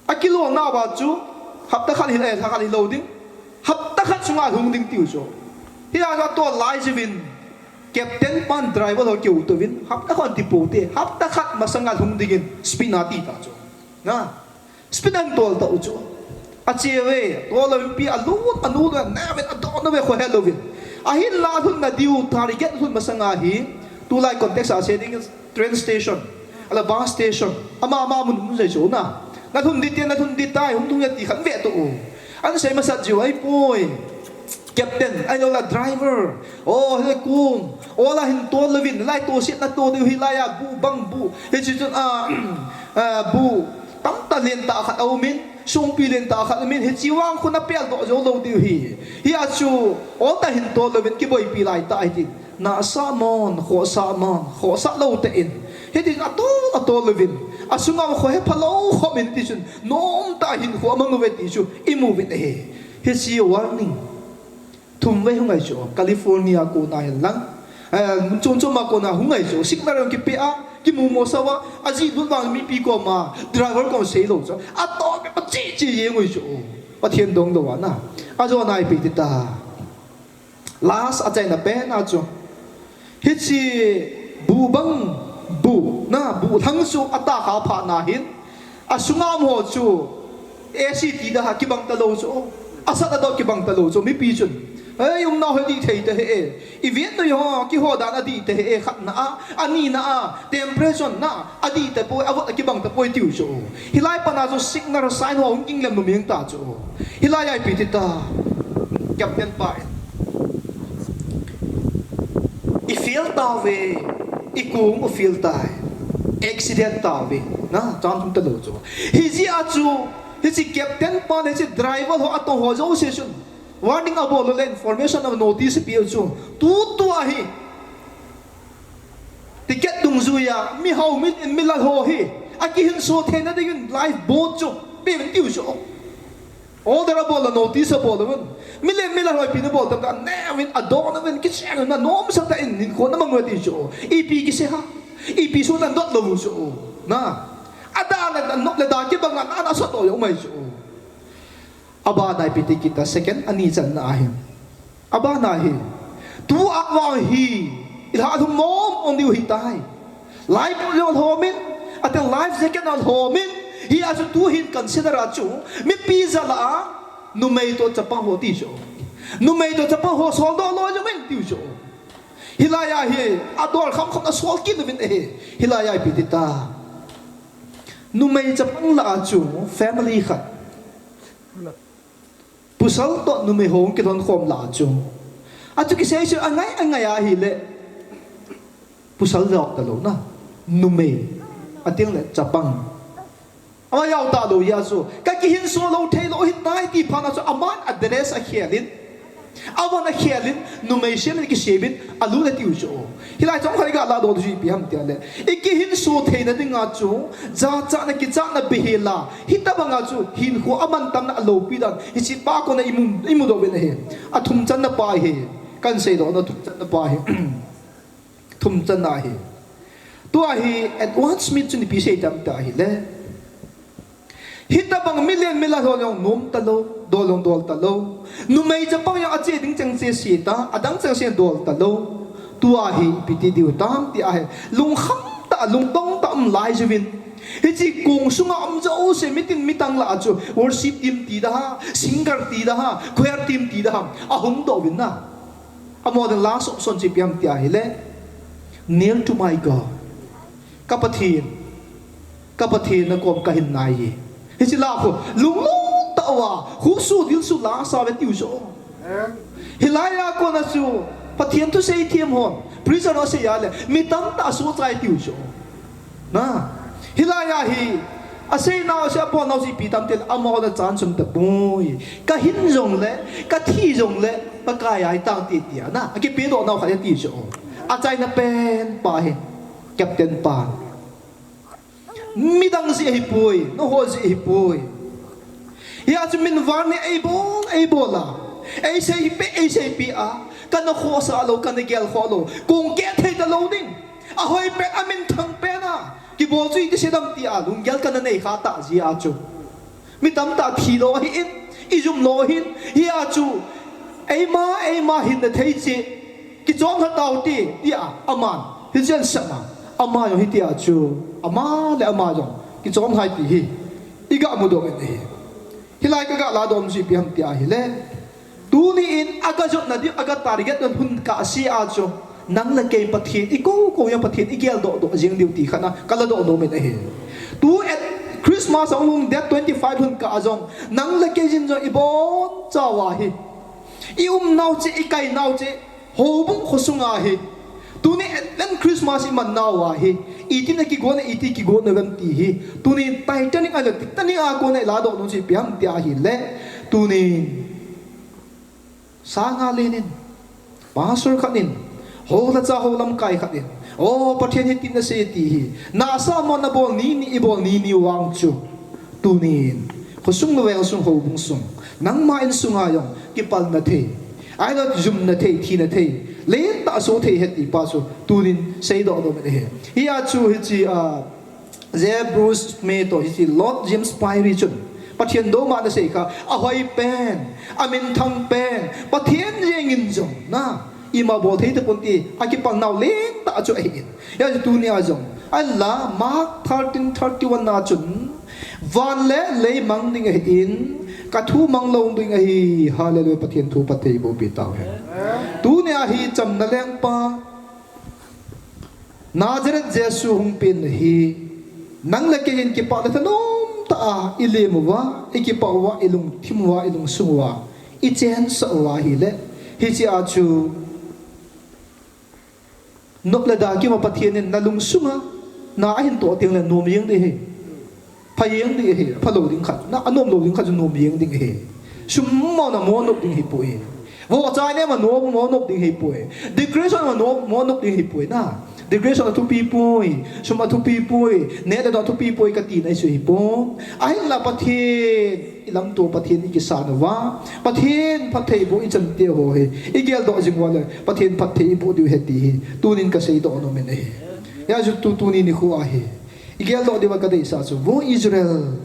Akilona uva chu, hapta khat hi, eh, lha khat hilou ding. Hapta khat sunga lhung ding tiu chu. Hia chu atol lai jiuvin, captain pan driver ho keu tovin, hapta khat ti pote, hapta khat masanga lhung dingin, speed a ti ta chu. Na, speed a tol ta u chu. Ache ve, tol louvin pi alut, anu le, na ve, adon ve, khohe louvin. Ahinla lhunna diu, target lhun masanga hi, tulai context a sei ding, train station, ala bus station, ama ama mun mun jai chu na. Na lhun ding te, na lhun ding tai, hung lhung ya ti khan ve to u. An sei masat jiu ahipoi. Captain, ahilou le driver. O, he kung. O la hin tol louvin, lai toset na tol diu hilai a, bu bang bu. Hichi chun, a, a, bu. Tamtah lentah khat aumin, songpi lentah khat aumin, hichi vang khu na pel doh jou lou diu hi. Hia chu, o ta hin tol louvin, kiboipi lai ta hitin. Nasa mon, khosa mon, khosa lou te in. Hitin atol, atol louvin. Asunga khohe phalou khomin ti chun, nom ta hin khu amang uve ti chu, imu uvin ahi. Hichi warning. Thum vei hung ngai chu, California kona hin lang. Eh, chom chom a kona hung ngai chu, signal jong kipe a, kimu mo sa uva, aji lut vang mipi koma, driver kom sei lou chu. Atol pe pa chi chi jeng ui chu. Pathen dong lou a na. Ajo nai pe ti ta. Last achaina pen a chu. Hichi bu bang bu na bu lhang chu ata kha pha na hin. Asunga um ho chu A C ti da ha kibang ta lou chu. Asat adot kibang ta lou chu. Mipi chun. Ei, umna ho dih thei ta he e. I vet noi ho, kiho dan adih ta he e khat na a. Ani na a. Temperature na. Adih ta poi, avot akibang ta poi tiu chu. Hilai pana chu signal sign ho hung king lem nu ming ta chu. Hilai a ipi ti ta. Captain pa in. I fail ta ve, i kung u fail tai. Accident ta ve. Na, chan thum ta lou chu. Hijeh a chu, hichi captain pa le hichi driver ho atong ho jouse chun. Warning abol le information a notice pe u chu. Tu tu ahi. Ticket dungjuia, mi hao, mi, mi lal ho hi. Akihinso theina dingin lifeboat chu. Pe uvin tiu chu. Order abol le notice abol uvin. Mi le mi lal ho ipi na bol tam ta, ne uvin, adon uvin, kicheng uvin, na nom sa ta in, hinkho na mang uve tiu chu. Ipi kisei ham. Ipi su na dot lou chu. Na. Ada le na nop le da kibang a, na, na sa to yo mai chu. Abana ipi ti kita second ani channa ahi. Abana hi. Tu a vang hi. Ilha lhum mom ong diu hitai. Life jacket lhomin. Ate life jacket lhomin. Hia chu tu hin consider a chu. Mipi jal a. Numei to chapang ho ti chu. Numei to chapang ho sol doh lou jong in tiu chu. Hilai a hi. Adol kham kham asol kit uvin ahi. Hilai a ipi ti ta. Numei chapang lah a chu. Family khat. Pasal toh numei ho kilhon khom lah a chu. Achu kisei chu angai angai ahile. Pasal jao ta lou na. Numei. Ating le chapang. Ama jao ta lou hia chu. Ka kihinso lou thei lou hitai ti phat na chu aman address akhel in. Aman akhel in numei sel in kisei bin. Alu le tiu chu. Hilai chong khat i ga lah doh chu ipi ham tia le. I kihinso theina dinga chu, jachatna kichatna behel a. Hitabang a chu, hinkho amantamna alopi dan. Hichi pa kona imu, imu doh uvin ahi. Athum channa pa hi. Kan sei doh na thum channa pa hi. Thum channa hi. Tua hi Edward Smith chun ipi sei tam ta hile. Hitabang milen milal ho jong nom ta lou, dol jong dol ta lou. Numei chapang jong ache ding cheng che si ta, adang cheng se dol ta lou. Tua hi ipi ti diu tam ti ahi. Lungkham ta, lungdong ta um lai jiuvin. Hichi kong sunga um jouse mitin mitang lah a chu worship team ti da ha, singer ti da ha, choir team ti da ha. Ahung doh uvin na. Amaho ding last option chu ipi ham ti ahile. Kneel to my God. Ka Pathen, ka Pathen na kom kahin nai e. Hichi lah khu, lunglut tah uva, khup su dil su la sa ve tiu chu. Hilai a kona chu, Pathen thusei them hon, preacher ho sei a le, mi tamtah asohchai tiu chu. Na, hilai a hi, asei nau asei apon nau chu ipi tam ti le, amaho na chan sum ta poi. Kahin jong le, kathi jong le, Pakai a itang ti tia na, akipe doh nau khat e ti chu. Achaina pen pa hi. Captain pa. Midang jeh ahipoi, nangho jeh ahipoi. Hia chu min van ni eibol, eibol a. Eisei pe, eisei pe a. Kana khosa lou, kana gel kho lou. Kong keh thei ta lou ding. Ahoi pen, aminthang pen a. Kibol chu iti sei dem tia lunggel kana nei kha tah jeh a chu. Mi tamtah thi lou ahin, i jum lou ahin, hia chu, eima, eima hinna thei cheh, kichom lha tau te, tia, aman, hichea asei a, ama jong hitia chu, ama le ama jong, kichom lhai ti hi, i ga mudoh in ahi. Hilai ka ga ladoh nom chu ipi ham tia ahile, tuni in aga jotna diu, aga target na hun kah sea chu, nang le kei Pathen, i kou kou jong Pathen, i geldoh doh jeng diu ti khat a, ka ladoh nom in ahi. Tu at Christmas a hung date twenty-five hun kah a jong, nang le kei jin jong i bonchauva hi. I umnau cheh, i kainau cheh, houbung khosunga hi. Tuni Advent Christmas i mannauva hi. Iti na kigon a, iti kigon na gam ti hi. Tuni Titanic a le Titanic a kona i ladoh nom chu ipi ham tia ahile. Tuni sanga lenin. Pastor khat in. Houlacha hou lamkai khat in. O, Pathen hitin asei ti hi. Nasa mo nabol ni ni i bol ni ni vang chu. Tunin, khosung le veng sung houbung sung, nangma insunga jong kipalna thei, ahilou le jumna thei, thina thei, lentah soh thei ahi ti pa chu tunin seidoh nom in ahi. Hia chu hiche, ah, J. Bruce May toh hiche Lord James Pirie chun Pathen doma ana sei kha, ahoi pen, aminthang pen, Pathen jeng in jong na, ima bol thei tapon ti, akipalnau lentah chu ahin. Hia chu tunia jong, ahinla Mark thirteen thirty-one a chun, van le lei mang ding ahin, ka thu mang lou ding ahi. Hallelujah, Pathen thu phatthei iboh pi tauhen. Tunia hi chamna lengpa, Nazareth Jesu hung pen ahi. Nang le kei in kipah le thanom tah a i lem uva, i kipah uva, i lungthim uva, i lungsung uva, i chensah uva ahile, hichea chu nop le da kimu a Pathen in na lungsunga na ahin toh teng le nom jeng ding ahi. Pha jeng ding ahi, phalou ding khat, na anom lou ding khat chu nom jeng ding ahi. Sum mo na mo nop ding ahipoi. Vohcha inem a nom mo nop ding ahipoi. Decoration a nom mo nop ding ahipoi na. Decoration athupi poi, sum athupi poi, neh le doh athupi poi kati na chu ahipoi. Ahinla Pathen, i lamto Pathen i kisan uva, Pathen phattheiboh i chante ho hi i geldoh jing uva le Pathen phatthei iboh diu ahi ti hi tunin ka seidoh nom in ahi. Hia chu tu, tuni nikho ahi. I geldoh diuva ka deisah chu, Vo Israel,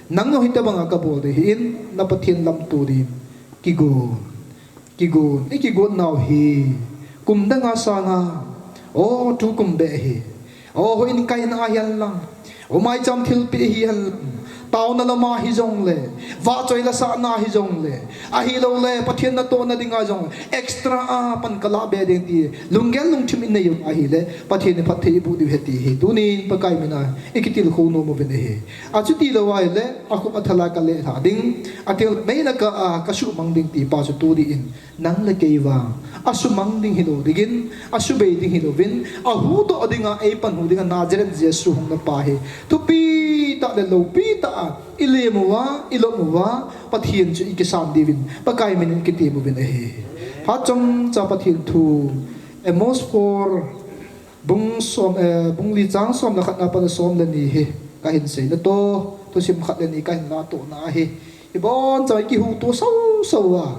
nang jong hitobanga kabol ding ahin, na Pathen lamto ding kigon. Kigon, i kigon nau hi kum danga sanga, o, tukum beh hi, o, houin kaina hihen lang, o, maicham thilpeh hihen lang, taona lama hijongle, vahchoi lasahna hijongle, ahiloule Pathen natohna dinga jong extra a pan kalah be ding ti lunggel lungthim i nei u ahile, Pathen in phatthei iboh diu ahi ti hi tunin Pakai mina i kitilkhou nom uvin ahi. Achuti lou ahile, akhup athala ka lelhah ding, atil meilaka a ka sumang ding ti pa chu tuni in, nang le kei vang, asumang ding hilou dingin, asubei ding hilouvin, ahuhdoh dinga, eipanhu dinga Nazareth Jesu hungna pa hi thupi tah le loupi tah a i lem uva, i lom uva, Pathen chu i kisan diuvin Pakai minin kitem uvin ahi. Phat chomcha Pathen thu, Amos four, Bung som, eh, bung li chang som le khat na pat a som le ni hi kahin seina toh, thusim khat le ni kahin latohna ahi. Ibonchauva i kihuhto sausau uva,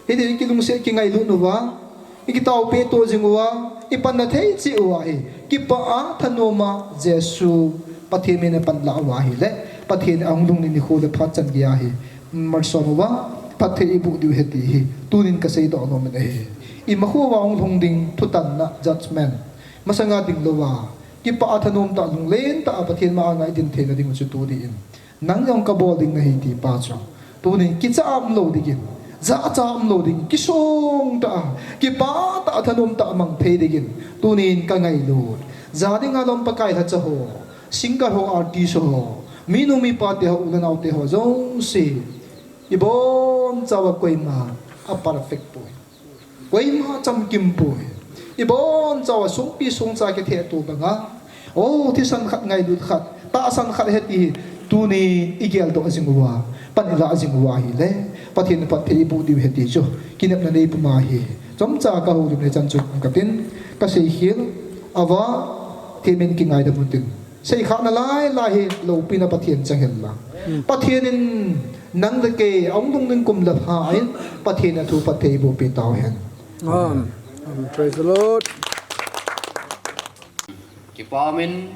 hiti i kilungset kingailut uva, i kitaopeh to jing uva, i panna thei cheh uva hi, kipah a thanom a Jesu Pathen min a panlah uva ahile, Pathen in ahung lhung ni nikho le phat chan geiya hi malsom uva, phatthei iboh diu ahi ti hi tunin ka seidoh nom in ahi. Imacha uva hung lhung ding thutanna, judgment, masanga dinglouva, kipah a thanom tah, lunglen tah a Pathen ma anga i din theina ding u chu tuni in, nang jong kabol ding nahi ti pa chu, tunin kicha a umlou dingin, jacha a umlou dingin, kisong tah a, kipah tah a thanom tah a mang thei dingin tunin ka ngailut. Ja dinga lom Pakai lhacha ho, singer ho, artist ho, minu mipa te ho, u le nao te ho jouse, ibonchauva koima a perfect poi. Koima chamkim poi. Ibonchauva songpi songcha kithehto banga, o, thisan khat, ngailut khat, tahsan khat ahi ti hi tunin i geldoh jing uva, pan i lah jing uva ahile, Pathen in phatthei iboh diu ahi ti chu kinepna nei puma hi. Chomcha ka houlim le chan chu katin, ka seikhel, ava, Pathen min kingaidam utin. Seikhahna lailai hi loupina Pathen chang hen lang. Pathen in nang le kei ahung lhung ding kum le pha in Pathen in athu phatthei iboh pi tauhen. Amen. Amen. Praise the Lord. Kipah umin,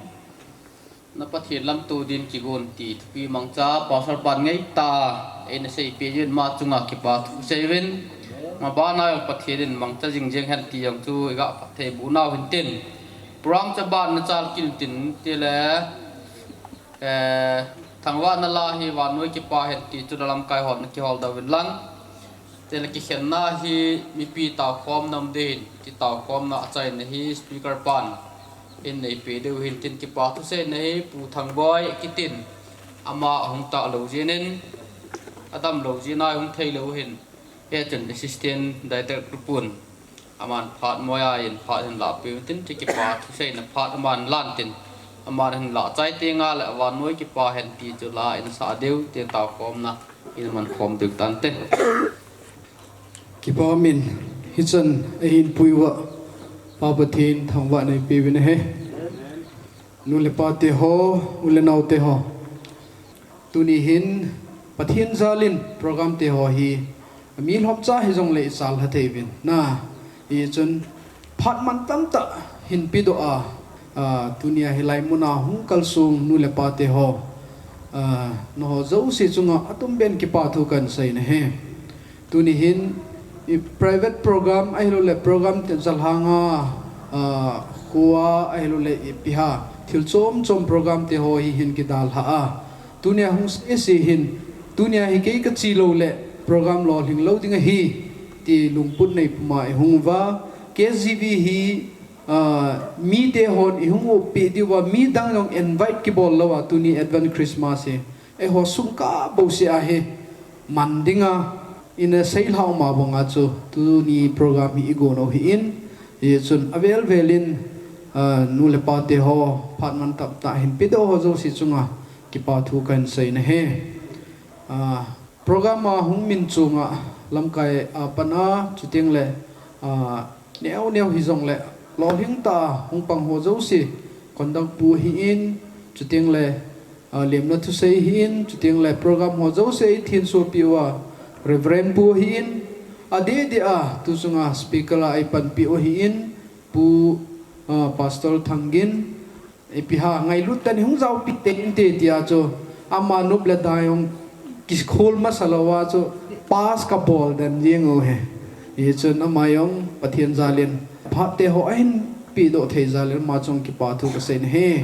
Na Pathen lamto din kigon ti thupi mangcha Pastor pan ngeita eina seipeh jeh in ama chunga kipa thu seiyuvin. Ama bana jong Pathen in mangcha jing jeng hen ti jong chu iga phatthei boh nau hintin. Program chu aban nachal kit intin tile, eh, thangvahna la hi vannoi kipa hen ti chu na lamkai hon nakihol doh uvin lang. Tile kikhenna hi mipi taokhomna um ding hin, kitaokhomna achaina hi speaker pan eina neipeh diu hintin, kipa thuseina hi Pu Thangboi kitin, ama ahung tah lou jeh in, adam lou jeh in ahung thei lou hin, hichun assistant director pun aman phat moiya in phat hin lahpeh untin, ti kipa thuseina phat aman lan tin, aman hin lah chai tengle vannoi kipa hen ti chu la eina sah diu, ti taokhomna eina mankhom diu tante. Kipa umin, hichan ahin puiuva, Pa Pathen thangvahna ipeuvin ahi. Nu le pa teho, u le nao teho, tuni hin Pathen jalin program teho hi mi lhomcha hijongle ichalha thei uvin. Na, hichun phat mantam tah hin pedoh a, a, tunia hilai muna hung kalsong nu le pa teho, a, nangho jouse chunga atumbeh in kipa thu kahin seina ahi. Tuni hin private program ahilouleh program te jalhanga, a, khua ahilouleh ipi ham, thil chom chom program teho hi hin kidalha a, tunia hung seise hin, tunia hi kei kache louleh program lolhing lou ding ahi, ti lungput nei puma ihung uva, K G V hi, a, mite hon ihung upi diuva, midang jong invite kibol louva, tuni Advent Christmas hi eiho sum kabou seh ahi, man dinga ina seilhau ma banga chu tuni program hi igon u ahin, hichun avel velin, a, nu le pa teho, phat mantam tah hin pedoh ho jouse chunga kipa thu kahin seina ahi. A, program a hung min chunga lamkai a pana, chutengle, a, neo neo hijongle lolhing tah a hung pang ho jouse, conduct pu ahin, chutengle, a, lemna thusei ahin, chutengle program ho jouse eithin sopi uva Reverend pu ahin, adeh deh a tuchunga speaker a eipanpi u ahin, Pu, a, Pastor Thanggin, ipi ham ngailut tah in hung jaopi teinte tia chu, ama nop le da jong kikhol masa louva chu pass kabol den jeng u ahi. Hichun ama jong Pathen jalin phat teho ahin pedoh thei jalin ama chunga kipa thu kaseina ahi.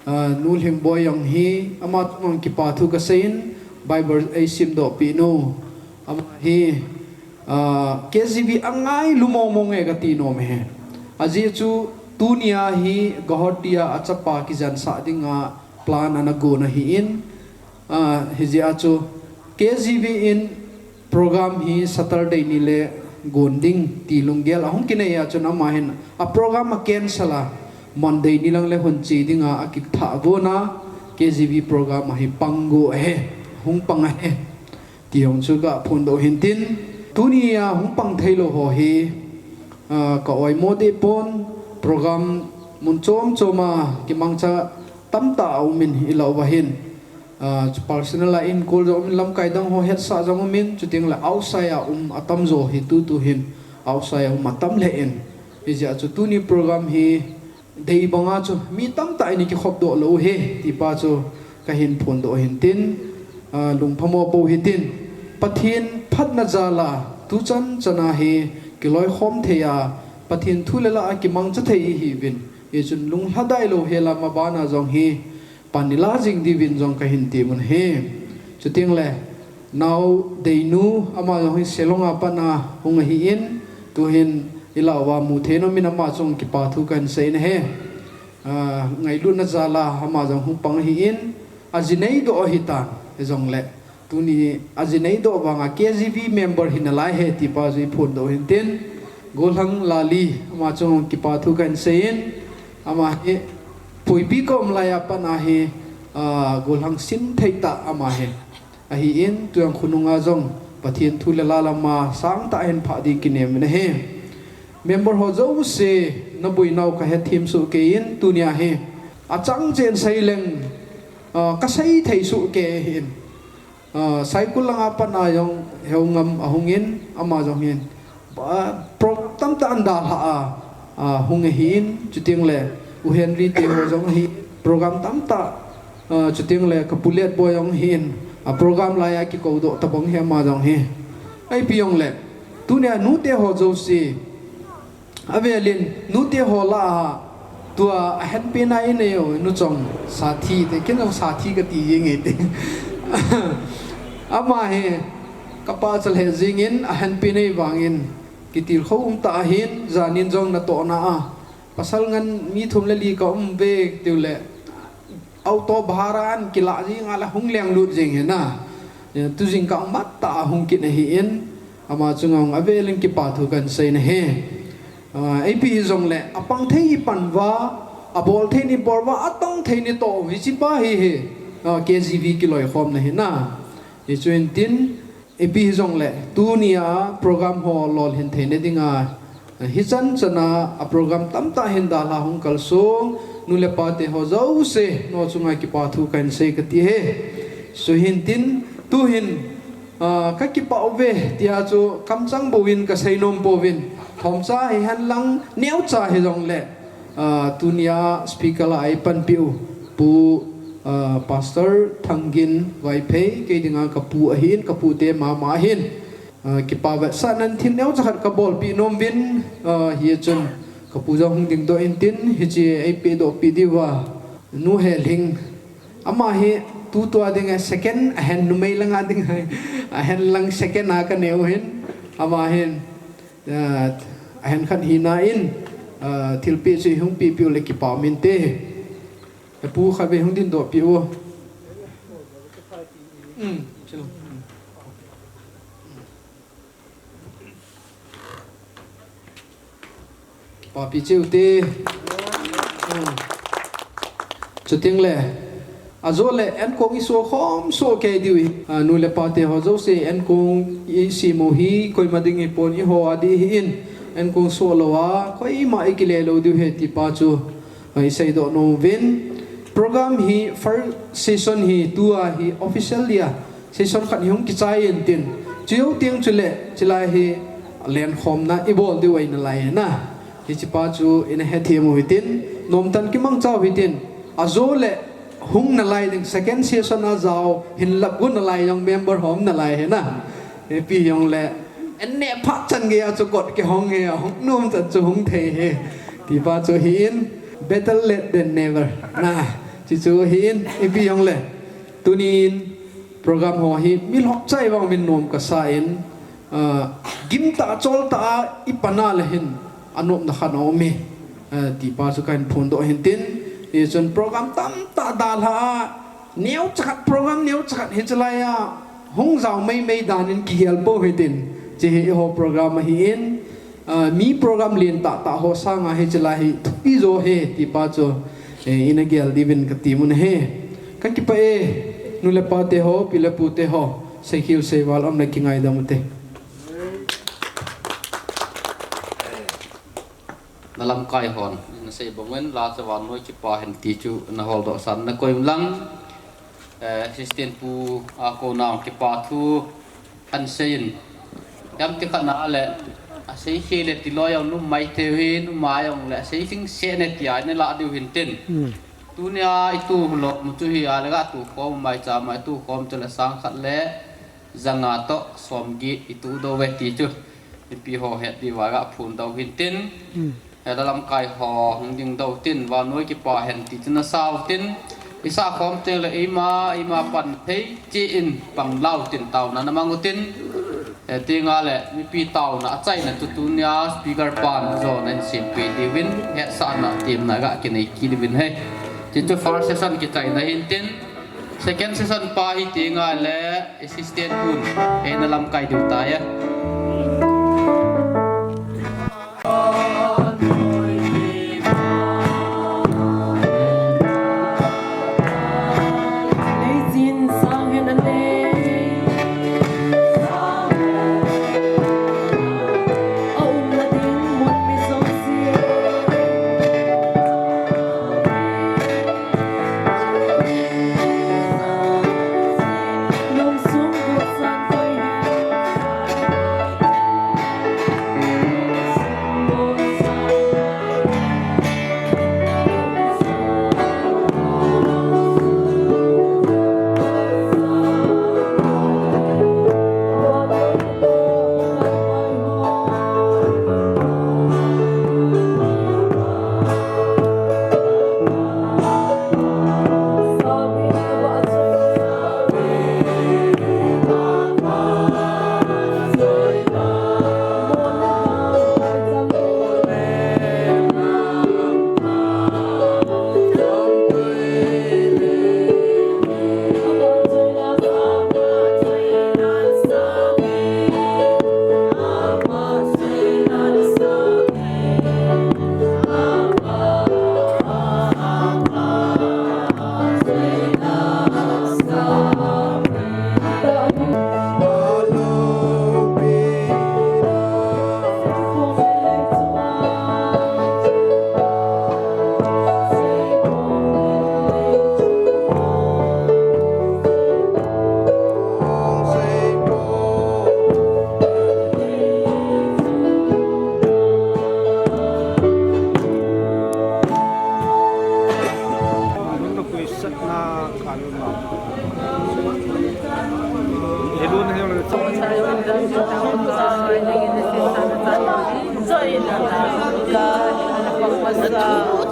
A, Nu Lhingboi jong hi ama chunga kipa thu kaseiyin, Bible eisimdoh peh nu. Ama hi, a, K G V angailu mong mong e kati nom ahi. Ajeh chu tunia hi Guwahati a achapa kijensah dinga plan ana gon ahin, a, hijeh a chu K G V in program hi Saturday nile gon ding ti lunggel ahung kinei a chun ama hin a program a cancel a, Monday nilang le hung che dinga akithah vona, K G V program a hi pang go ahi, hung pang ahi. Ti jong chu kaphondoh hintin, tunia hung pang theilou ho hi, a, ka oimo deh pon, program mun chom choma kimangcha tamtah aumin ilah uva hin, a, personal a in call jong umin, lamkai dang ho hetsah jong umin, chutengle outside a um atamjo hi tutu hin outside a um atam lheh in, hijeh a chu tuni program hi dei banga chu mi tamtah in ikikhopdoh lou u ahi, tipa chu kahin phondoh hintin, a, lungphamo pou hitin, Pathen phatna jal a tuchan chana hi kiloikhom thei a, Pathen thu le la a kimangcha thei ihiuvin, hichun lunglhadai louhel a mabana jong hi pan ila jing diuvin jong kahin temun ahi. Chutengle, Nao Deinu, ama jong hi Shillong a pat a hung ahin, tuhin ilah uva mu thei nomin ama chunga kipa thu kahin seina ahi. A, ngailutna jal a ama jong hung pang ahin, aji neidoh ahitan, hijongle tuni aji neidoh vanga K G V member hi nalai ahi tipa chu iphondoh hintin, Golhang Lali, ama chunga kipa thu kahin seiyin, ama hi Puipi kom lai a pat a hi, a, golhang sin thei tah ama hi ahin, tuin khonunga jong Pathen thu le la lama sangtah hin phah ding kinem in ahi. Member ho jouse naboinau kahethem soh keiyin, tunia hi achang cheh in seileng, a, kasei thei soh kei ahin. A, Saikul langa pat a jong Heungam ahungin, ama jong hin, a, program tamtah ana dalha a, a, hung ahin, chutengle U Henry te ho jong ahi, Program tamtah, ah, chuteng le ka pu Letboi jong hin, a program laiya kikoudoh tabang hi ama jong hi. Ipi jongle, tunia nute ho jouse, avelin, nute ho lah a, tua ahenpina inei u, nu chong, sathi te, ken jong sathi kati jeng e te. Ama hi, ka pachat lheh jengin, ahenpina vangin, kitilkhou um tah ahin, janin jong natohna a, pasal ngen mi thum le li ka um ve, tiu le, auto bhara an kilah jing a le hung lenglut jing hi na. Eh, tu jingkah mat tah a hung kit ahin, ama chunga avelin kipa thu kahin sei nahi. Ah, ipi hijongle, apang thei ipan uva, abol thei neibolva, atong thei neitoh u, hiche pa hi hi, ah, K G V kiloikhomna hi na. Hichu hin tin, ipi hijongle, tunia program ho lolhin theina dinga, hichan chana a program tamtah hin dalha hung kalsong, nu le pa te ho jouse, nu chunga kipa thu kahin sei kati e. Chuhin tin, tuhin, ah, ka kipah uve, tia chu kamchang bouvin ka seinom pouvin, thomcha hihen lang neocha hijongle, ah, tunia speaker lah a eipanpi u, Pu, ah, Pastor Thangin Vaiphei, kei dinga ka pu ahin, ka pu te mama ahin. Ah, kipa vetsahnan thil neocha khat ka bolpi nom uvin, ah, hichun ka pu jong hung dingdoh in tin, hiche eipedohpi diuva, nu Helhing. Ama hi tutua dinga second ahen numei langa dinga, ahen lang second a ka neu hin, ama hin, ah, ahen khat hina in, ah, thilpeh chu hung pehpeh u le kipa um inte. Ka pu khatvei hung dingdohpi u. Um, chalo. Papi cheu te. Um. Chuteng le, ajo le, enkong iso khom soh kei diu hi. Ah, nu le pa te ho jouse, enkong isem u hi, koima ding hipon, eiho a ding ahin, enkong soh lou a, koima ikile lou diu ahi ti pa chu, ah, iseidoh nom uvin. Program hi first session hi, tua hi official dia, session khat hi hung kichai in tin. Chujou teng chule, chulai hi lenkhomna ibol diu ahi nalai na. Hiche pa chu ina hethem u hitin, nomtah in kimangcha u hitin. Ajo le hung nalai ding second session a jao hin lap gu nalai jong member ho um nalai ahi na. Ipi jongle, en neh phat chan geiya chu kot kihong geiya, hung nom chan chu hung thei ahi. Ti pa chu ahin, better late than never. Na, chuchu ahin, ipi jongle. Tunin program ho hi mi lhokcha vang min nom kasa in, ah, gimtah choltah a ipan a le hin anopna khat aum e, ah, ti pa chu kahin phondoh hin tin, hichun program tamtah dalha a, neocha khat program neocha khat hiche laiya hung jao maimai dan in kigel pou hitin, hiche hi eiho program ahin, ah, mi program lentah tah ho sanga hiche lai hi thupi jo ahi ti pa chu, eh, ina gel diuvin kati nom e. Ka kipah e, nu le pa te ho, pi le pu te ho, seikhel seival um le kingaidam u te. Na lamkai hon, na sei bang uvin, la chu vannoi kipa hen ti chu na holdoh san na koi um lang. Eh, assistant pu a kona kipa thu kahin sei in. Jam ti khat na le, asei khel le tilou jong numei te hi, numei jong le, asei sing se ne tia ne la diu hin tin. Hmm. Tunia itu lou mu chu hi a le ga tu khom mai cha mai tu khom chu le sang khat le, janga toh, som gi itu do ve ti chu. Mipi ho het diuva ga phondoh hin tin. Hmm. Hela lamkai ho hung dingdoh tin, vannoi kipa hen ti chu na sau tin, isa khom teng le eima, eima pan thei chi in pang lau tin taona na mang u tin, eh, tinga le mipi taona achaina chu tunia speaker pan jona in simpi diuvin, hetsahna temna ga kinei kit diuvin ahi. Ti chu first session kichaina hin tin, second session pa hi tinga le assistant pun, eh, na lamkai diu tai.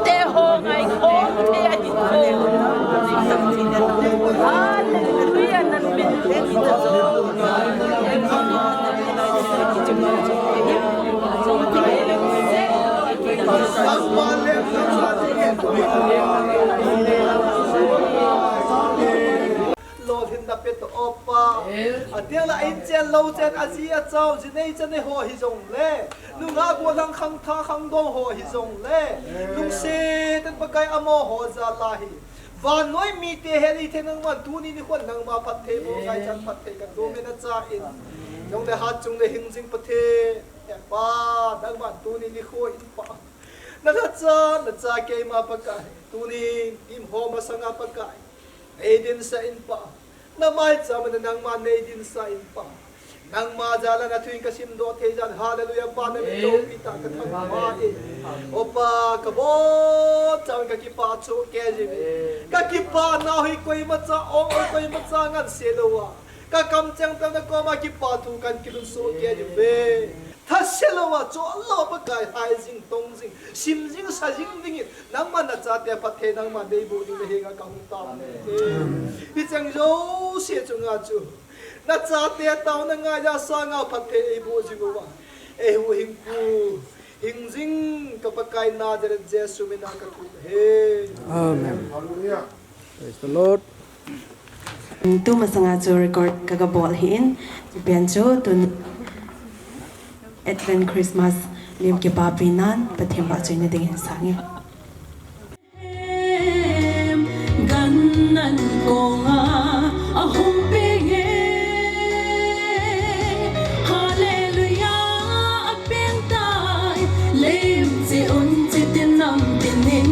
Te ho ngai khom te ahi khom. Hallelujah, nang min te kita jo. Lolhinna pe tao Pa. Atia la in chen lo chen aji achao, jinei chanei ho hijongle, nungah gollhang khangthah khangdong ho hijongle, lungset in Pakai amaho jal a hi vannoi mite hel thei nangman tuni nikhon nangma phattheiboh ngaichat phatthei kato me nacha in. Jongle hatchungle hingjing Pathen, Pa, nangman tuni nikho hin Pa, nalhacha, nacha keima Pakai, tunin team ho masanga Pakai, neidinsah in Pa. Namaicham a nangma neidinsah in Pa. Nangma jal a nathu in kasimdoh thei jal, hallelujah Pa, namin loupi tah kathangvah in. O Pa, kabonchauvin kakipah cheh kei jing in. Kakipah nau hi koimacha ong, koimacha nganse louva, kakamcheng peh a nakoma kipah thu kahin kilunsuh kei jing uve. Thase louva, chol louva Pakai, hai jing, tong jing, sim jing, sa jing dingin, nangma nachate phatthei nangma neiboh ding nahenga kahung tao. Hicheng jouse chunga chu nachate taona ngaiya sanga phatthei eiboh jing uva, eihuhhingpu, hingjing ka Pakai Nazareth Jesu mina kathum ahi. Amen. Hallelujah. Praise the Lord. Tumasanga chu record kagabol ahin, chupet chu tun Advent Christmas lim kipapi nan Pathen vahchoina dingin sangin. Gan nan konga ahung peng e, Hallelujah, apeng tai, lim cheh un cheh tin nam tinin,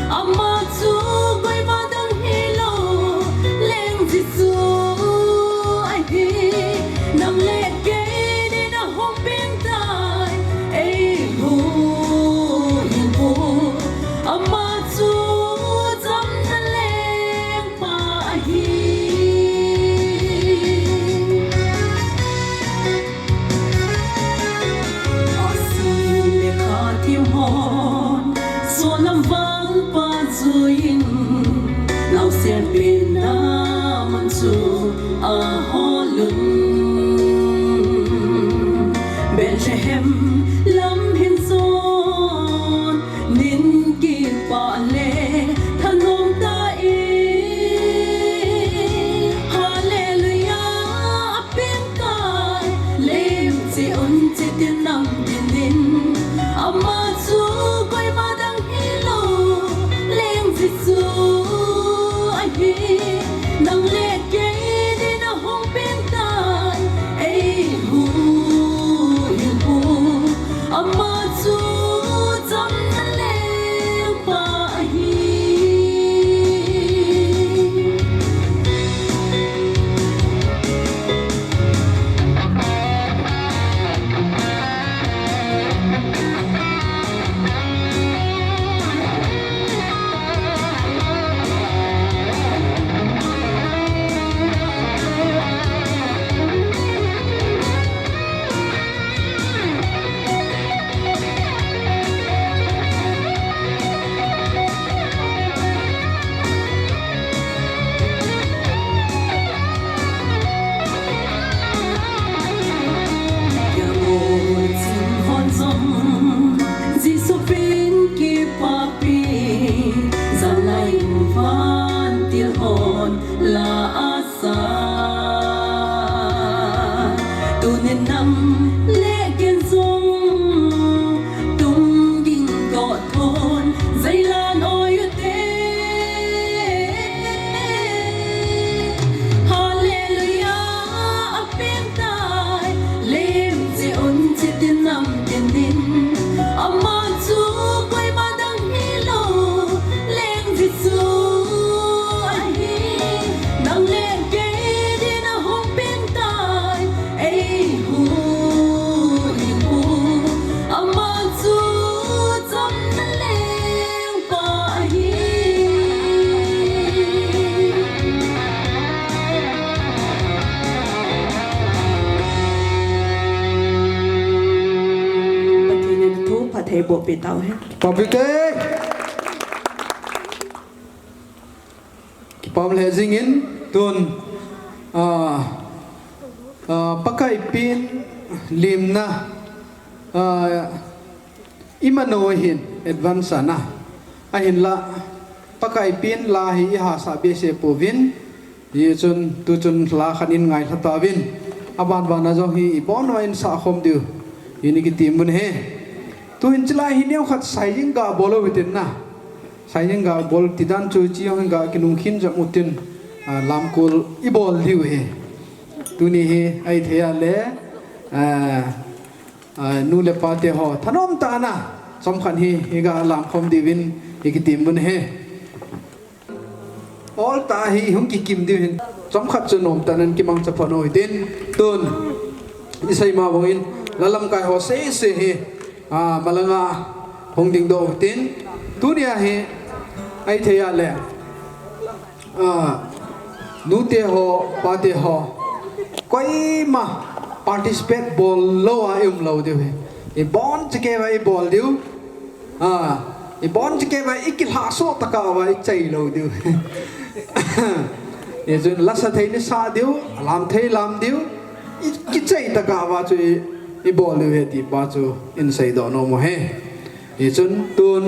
ama chu koima dang hilou, leng Jesu ahi, nang le kei din ahung peng tai, eihuhhingpu, ama chu chamna lengpa ahi. Ahsi le kha themhon, solam valpa juiyin, naosen penna mun chu aholun. Bethlehem lam hin jon, nin kipah le thanom tah in, Hallelujah, apeng tai, lim cheh un cheh tin nam tinin, ama chu koima dang hilou, leng Jesu ahi, nang le kei din ahung peng tai, eihuhhingpu, ama chu chamna lengpa ahi. Kiangol ching hon jong Jesu pen kipapi, janlai vantil hon la asa. Tunin nam le ken jong, tum ging toh thon, jailan oi ute. Hallelujah, apeng tai, lim cheh un cheh tin nam tinin, ama chu koima dang hilou, leng Jesu ahi, nang le kei din ahung peng tai, eihuhhing Ei boh pi tau hen. Papi te. Kipam le jingin tun, ah, ah, Pakai pin limna, ah, imano hin advance ana. Ahinla, Pakai pin la hi i hasa behseh pouvin, hichun, tuchun la khat in ngailha tauvin. Aban bana jong hi i bon uva in sah khom diu. Hi ni kiti mun he. Tuhin chilai hi neo khat sai jing ga bol u hitin na. Sai jing ga bol ti dan chu chi jong ga kinung khin jam utin, ah, lamkol i bol diu he. Tuni hi ai thei a le, ah, ah, nu le pa te ho thanom tah ana chomkhat hi, hi ga lam khom diuvin hi kiti mun he. Ol tah hi hung kikim diu hin chomkhat chu nom tah nan kimang chapon u hitin tun i sei ma bangin la lamkai ho sese hi, ah, malanga hung ding doh u hitin tunia hi ai thei a le, ah, nute ho, pate ho, koima participate bol lou a i um lou diu hi. I bon chikei va i bol diu. Ah, i bon chikei va i kilhah soh tah a va i chai lou diu. Hichun lasa thei ni sa diu, lam thei lam diu. I kichai tah a va chu i, i bol diu he ti pa chu in sei doh nom u he. Hichun tun,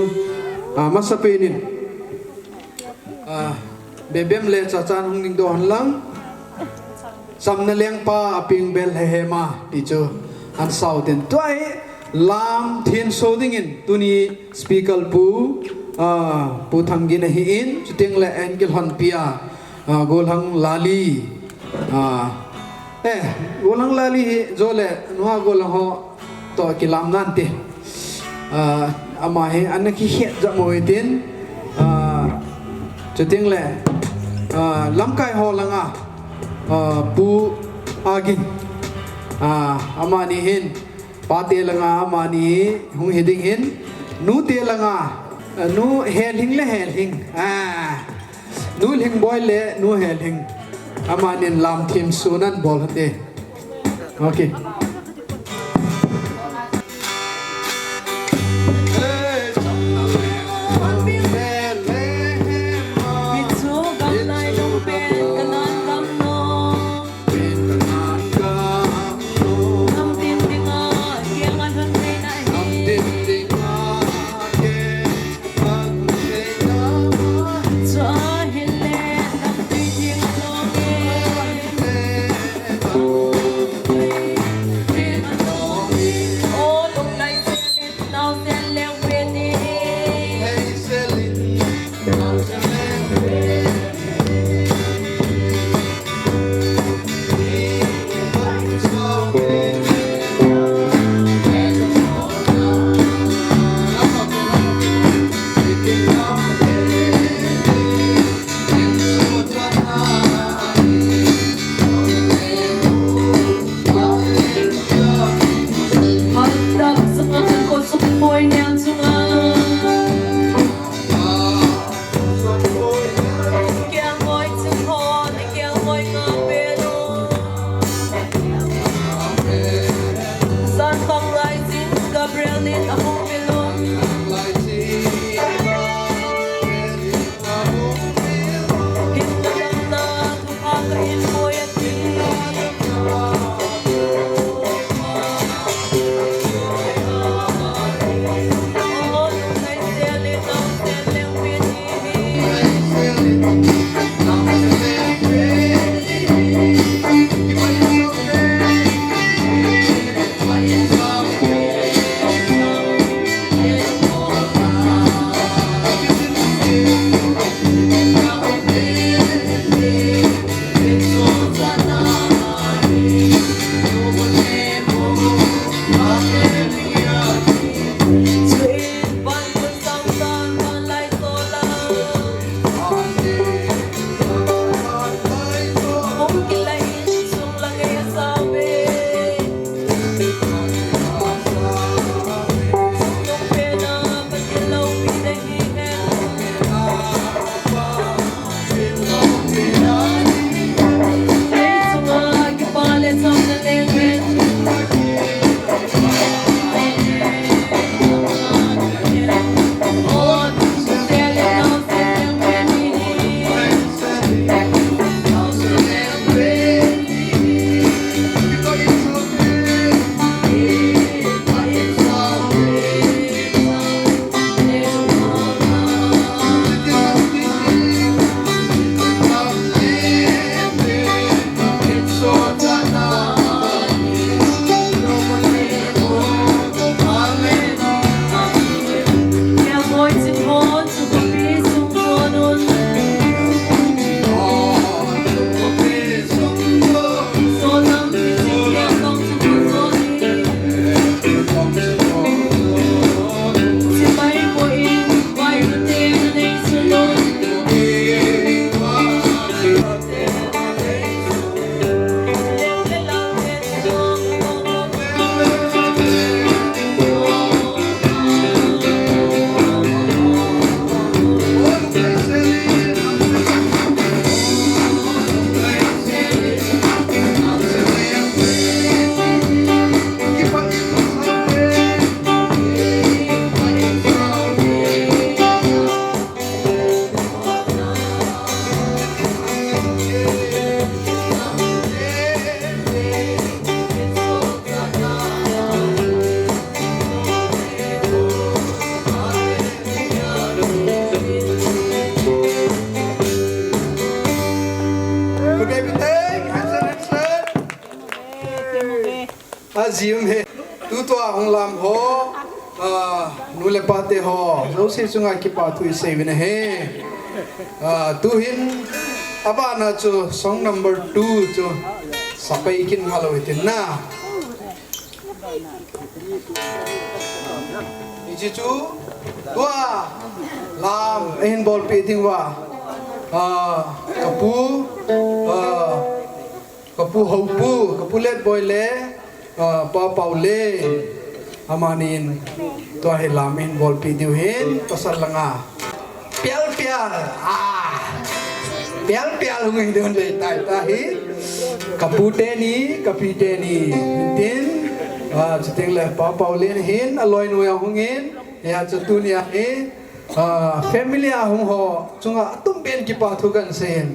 ah, masapen in, ah, Bebem le Chachan hung ding doh hen lang. Chamna lengpa a peng bel he he ma ti chu an sau tin. Tua hi lam thin so dingin tuni speaker pu, ah, Pu Thangin ahi in, chuteng le an kilhon pi a, ah, Golhang Lali. Ah, eh, Golhang Lali hi jo le nua Golhang ho to kilam nan te. Ah, ama hi ana kikhet jam u hitin. Ah, chuteng le, ah, lamkai ho langa, ah, Pu Agin. Ah, amani hin, pate langa amani hung hi ding hin, nute langa, ah, Nu Helhing le Helhing. Ah, Nu Lhingboi le Nu Helhing. Amanin lam thim sunan bol hate. Okay. Ajim he. Tutua hung lam ho, ah, nu le pa te ho, jouse chunga kipa thu isei uvin ahi. Ah, tuhin abana chu song number two chu sapai kin ngalou hitin na. Hiche chu tua lam ahin bolpeh diu va, ah, kapu, ah, kapu Houpu, kapu Letboi le, ah, Pa Paule, amanin tua hi lam ahin bolpeh diu hin, pasal langa. Pial pial, ah, pial pial hung hi diu le tai ta hi. Kapu teni, kapi teni, tin, ah, chuteng le Pa Paule hin, aloinu jong hung in, hia chu tunia hi, ah, family a hung ho chunga atum pen kipa thu kahin seiyin.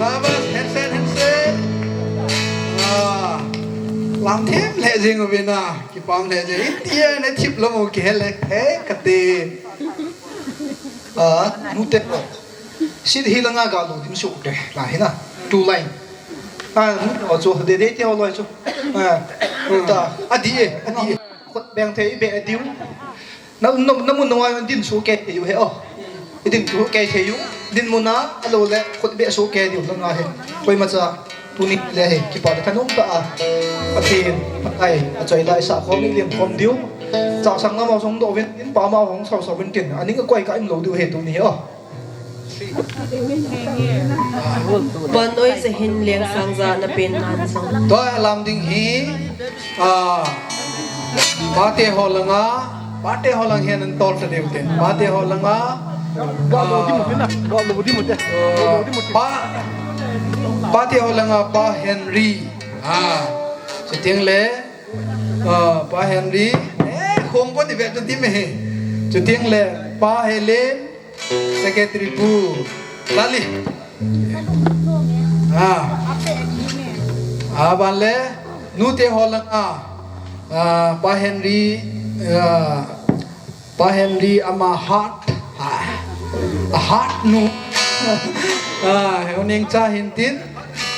Sabas, hensen, hensen. Ah, lam them le jing uvin a, kipah le jing. India ne thip lo mo ki hele, he kate. Ah, nu te. Sit hi langa ga lo dim su te. La hi na. Two line. Ah, nu chu de de te ho lo chu. Ah, ta. Adi e, adi e. Khut beng thei be diu. Na, na, na mun nunga din su ke thei u he o. Din su ke thei u. Din muna, a lo le, khut be su ke diu, nunga he. Koima cha, tuni le he, kipa le thanop ta a. Pathen, ai, a choi lai sa khom, i lem khom diu. Cha sang lama song do vin, in pa ma hong sau sau vin tin. Aning a koi ka im lo diu he tuni he o. Panoi se hin leng sang ja na pen nan sang. Tua lam ding hi, ah, pate ho langa, pate ho lang hin an tol ta deu ten. Pate ho langa, ah, ah, pa, pate ho langa Pa Henry. Ah, chuteng le, ah, Pa Henry. Eh, khom ko ni ve tu di me he. Chuteng le, Pa Helen. Secretary Pu Lali. Ah. Ah, ban le, nute ho langa. Ah, Pa Henry, ah, Pa Henry ama hat. Ah, a hat nu. Ah, u Nengcha hintin.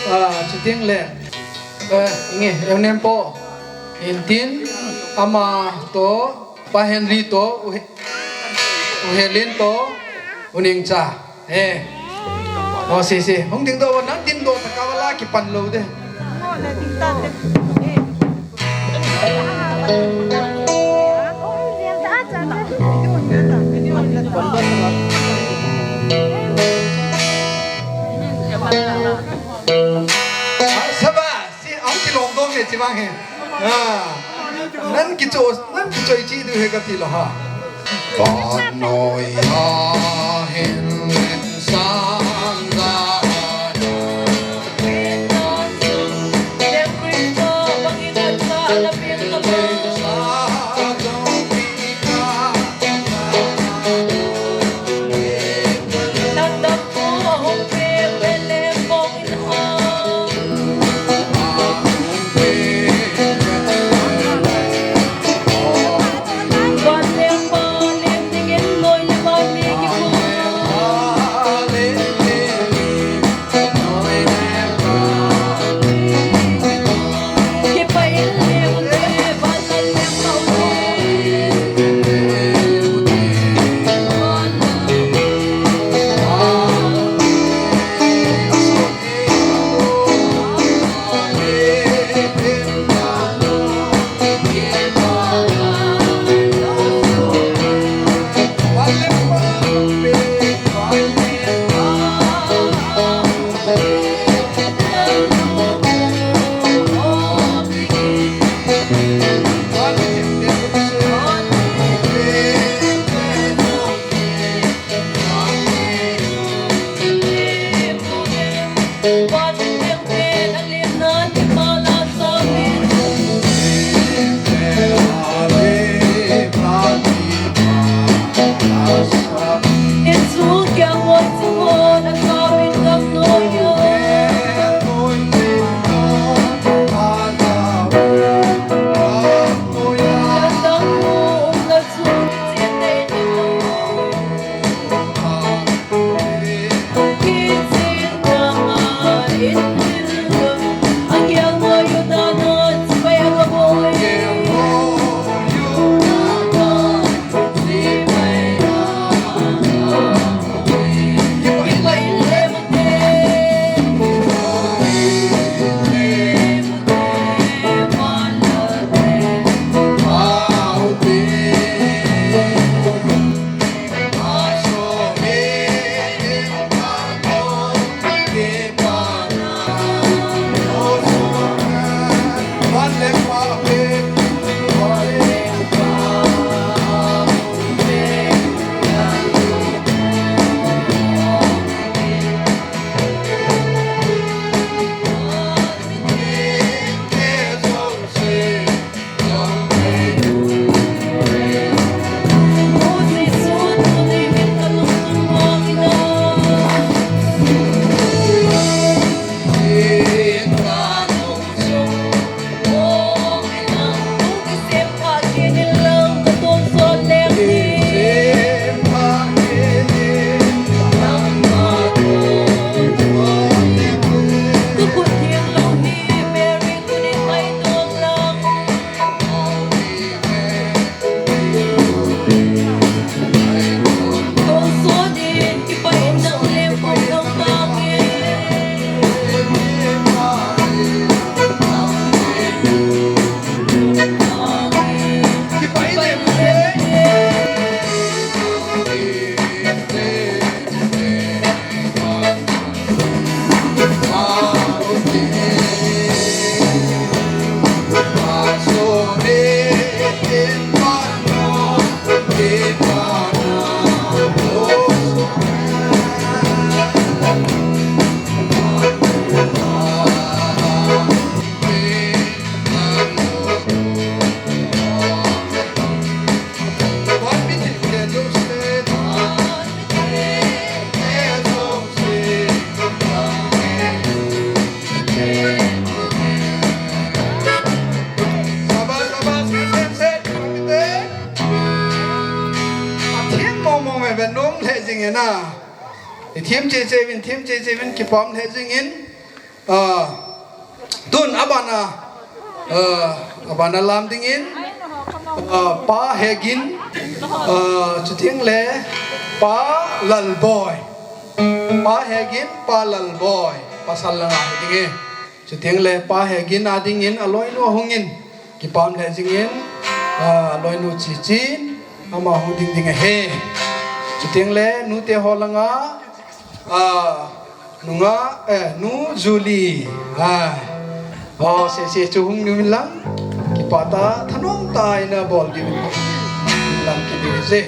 Ah, chuteng le. Eh, nge, u Nempo. Hintin, ama to, Pa Henry to, u He-, u Helen to, u Nengcha. Eh. O, si, si. Hung dingdoh, nang dingdoh, taka vala kipan lou de. Ah, sabas. Si, ang kilom dom e, chibang he. Ah. Nan kicho, nan kicho ichi du he kati lo ha. Vannoiya hin san da. Ithem cheh cheh uvin, them cheh cheh uvin, kipah um lheh jingin, ah, tun abana, ah, abana lam dingin, ah, Pa Hegin, ah, chuteng le Pa Lalboi. Pa Hegin, Pa Lalboi. Pasal langa hi ding e. Chuteng le Pa Hegin a dingin aloinu ahungin, kipah um lheh jingin, ah, aloinu Chichin, ama hung ding ding ahi. Chuteng le nute ho langa, ah, nunga, eh, Nu Julie, ah, oh, sese chu hung uvin lang, kipah tah, thanom tah in abol diu in lang kit diu ahi.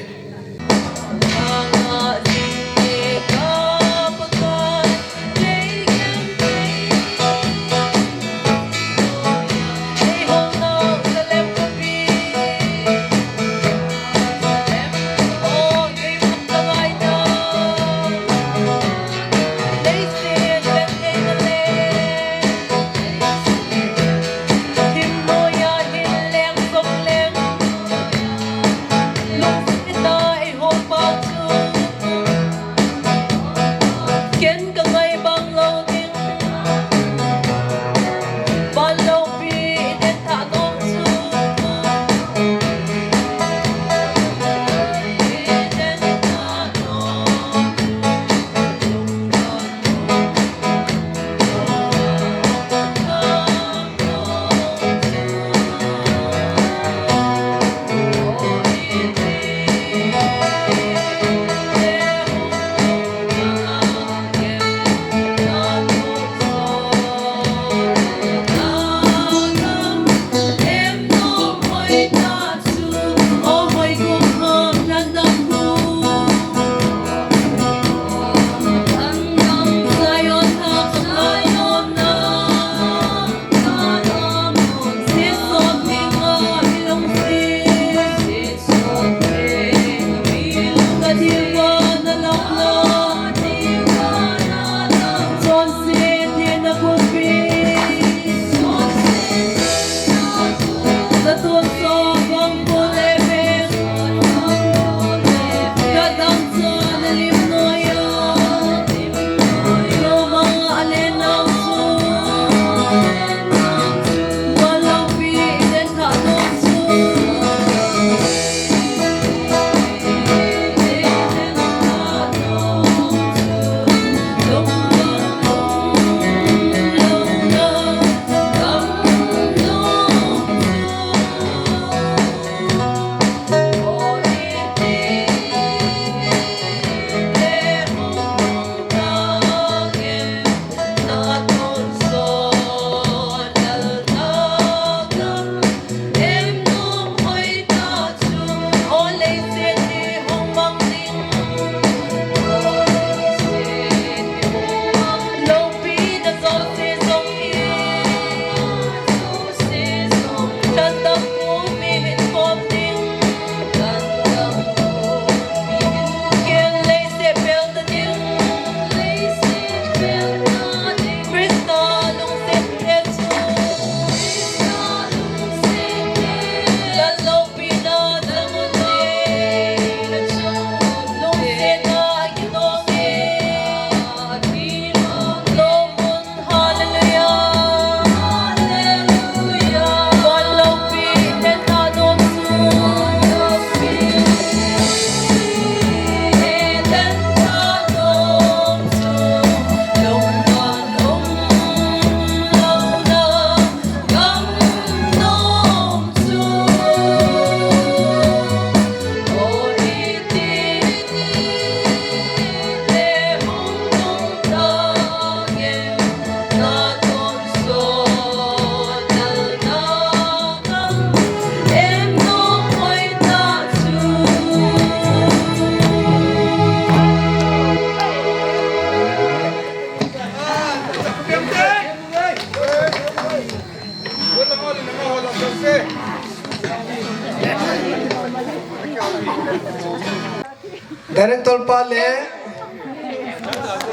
Director pa le,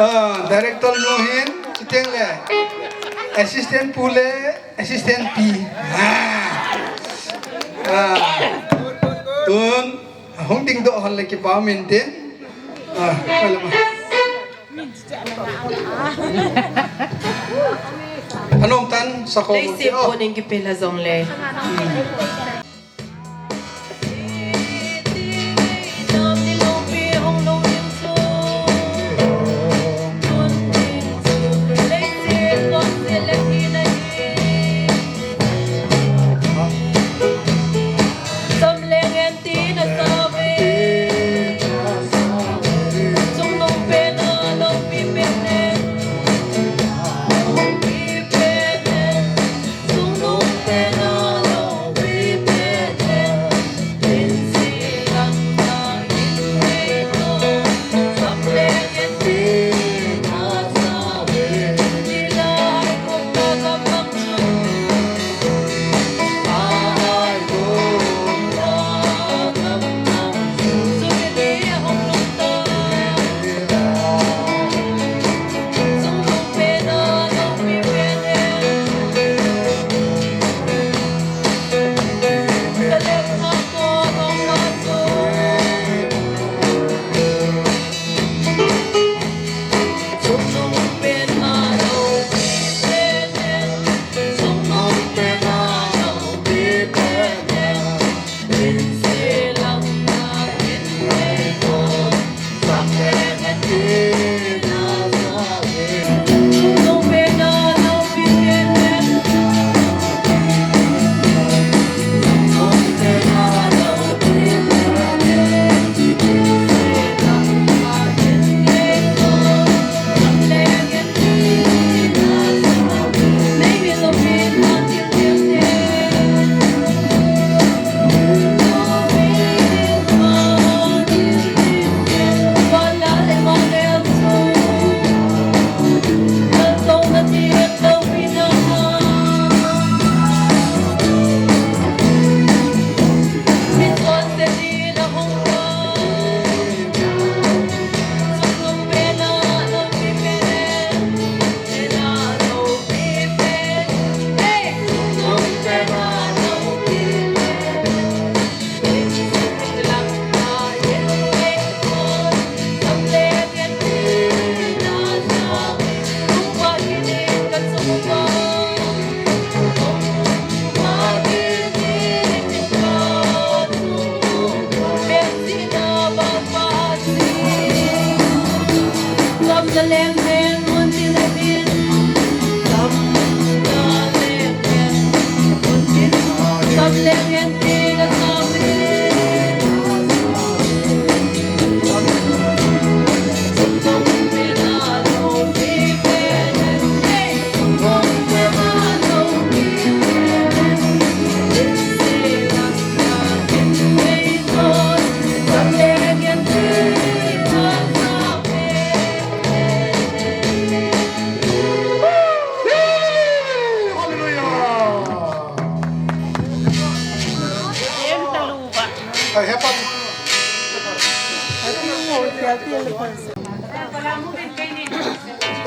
ah, director nu hin, chuteng le, assistant pu le, assistant pi. Ah. Ah. Tun, hung dingdoh hon le kipah um in tin. Ah, wala ma. Anom tan, sakho. Leiset pon in kipel a jongle.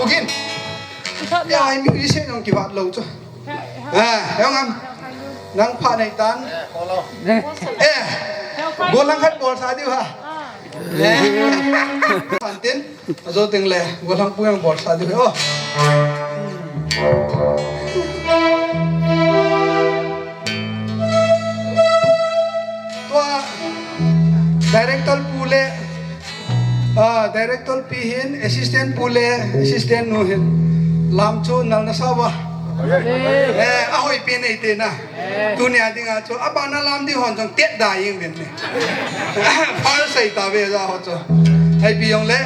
Ugin. Ya, ai mi ri se nong kibat lo chu. Ah, yong am. Nang pha nei tan. Eh. Golang khat bol sa diu ha. Eh. Pantin. Ajo teng le. Golang pu yang bol sa diu. Oh. Tua director pu le, ah, director pi hin, assistant pu le, assistant nu hin. Lam chu nal na sa va. Eh, ahoi pi nei te na. Tunia dinga chu, abana lam di hon jong tet da ying den ne. Phal sei ta ve ja ho chu. Hai pi yong le,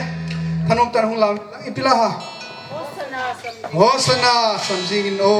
thanom tan hung lam, ipi la ha. Hosanna, Samjing in o.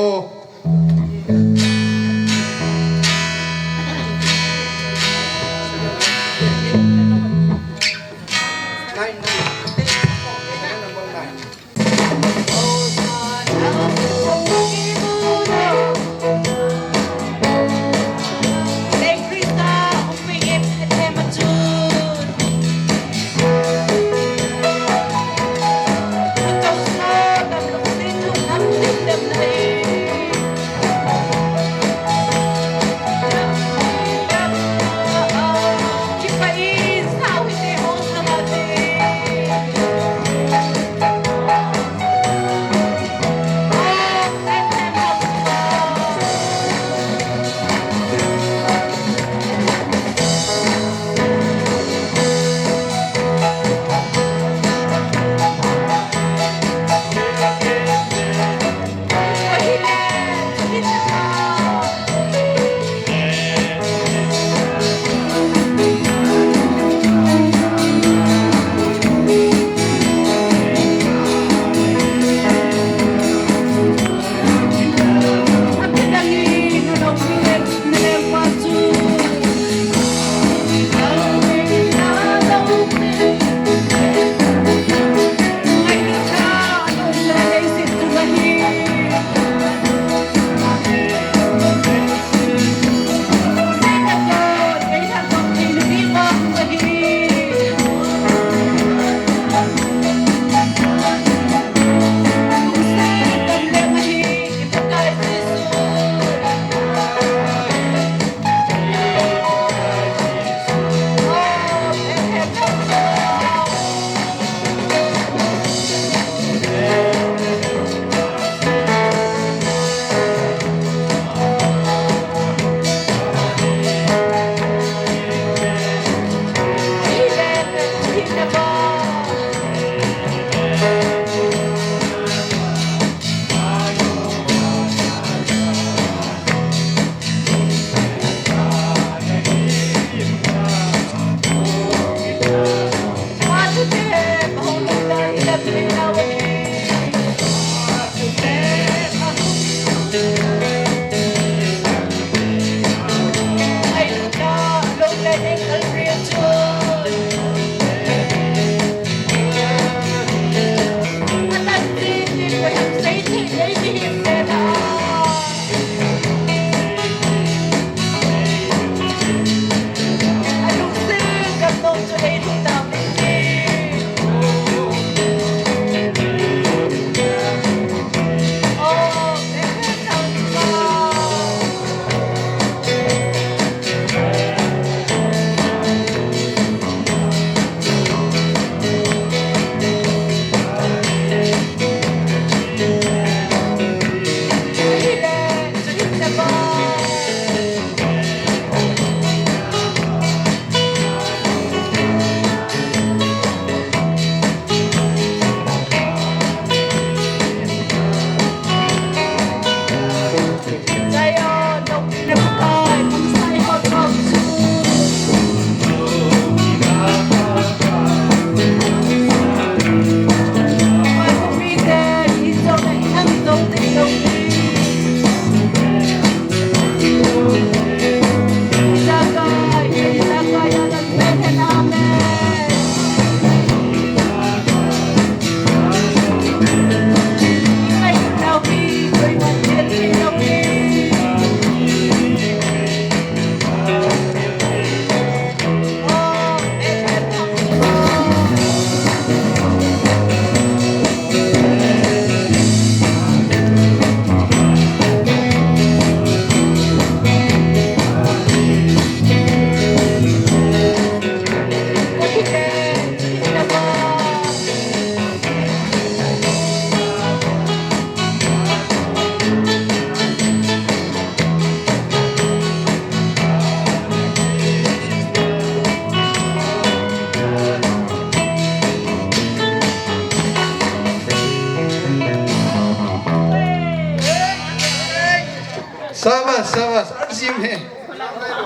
Sabas, sabas. Arjim he.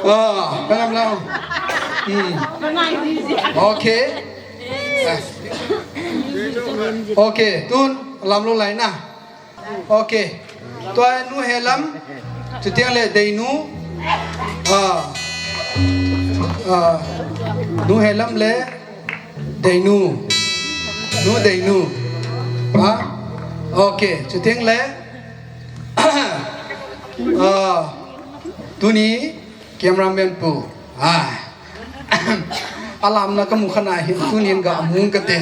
Ah, kalam lam. Hmm. Okay. Ah. Okay, tun lam lou lai na. Okay. Tua nu Helam. Chuteng le Deinu. Ah. Ah. Nu Helam le Deinu. Nu Deinu. Ha? Okay, chuteng le. Ah, tuni cameraman pu. Ah. Alamna kamu kha na hin, tunin ga mu kate.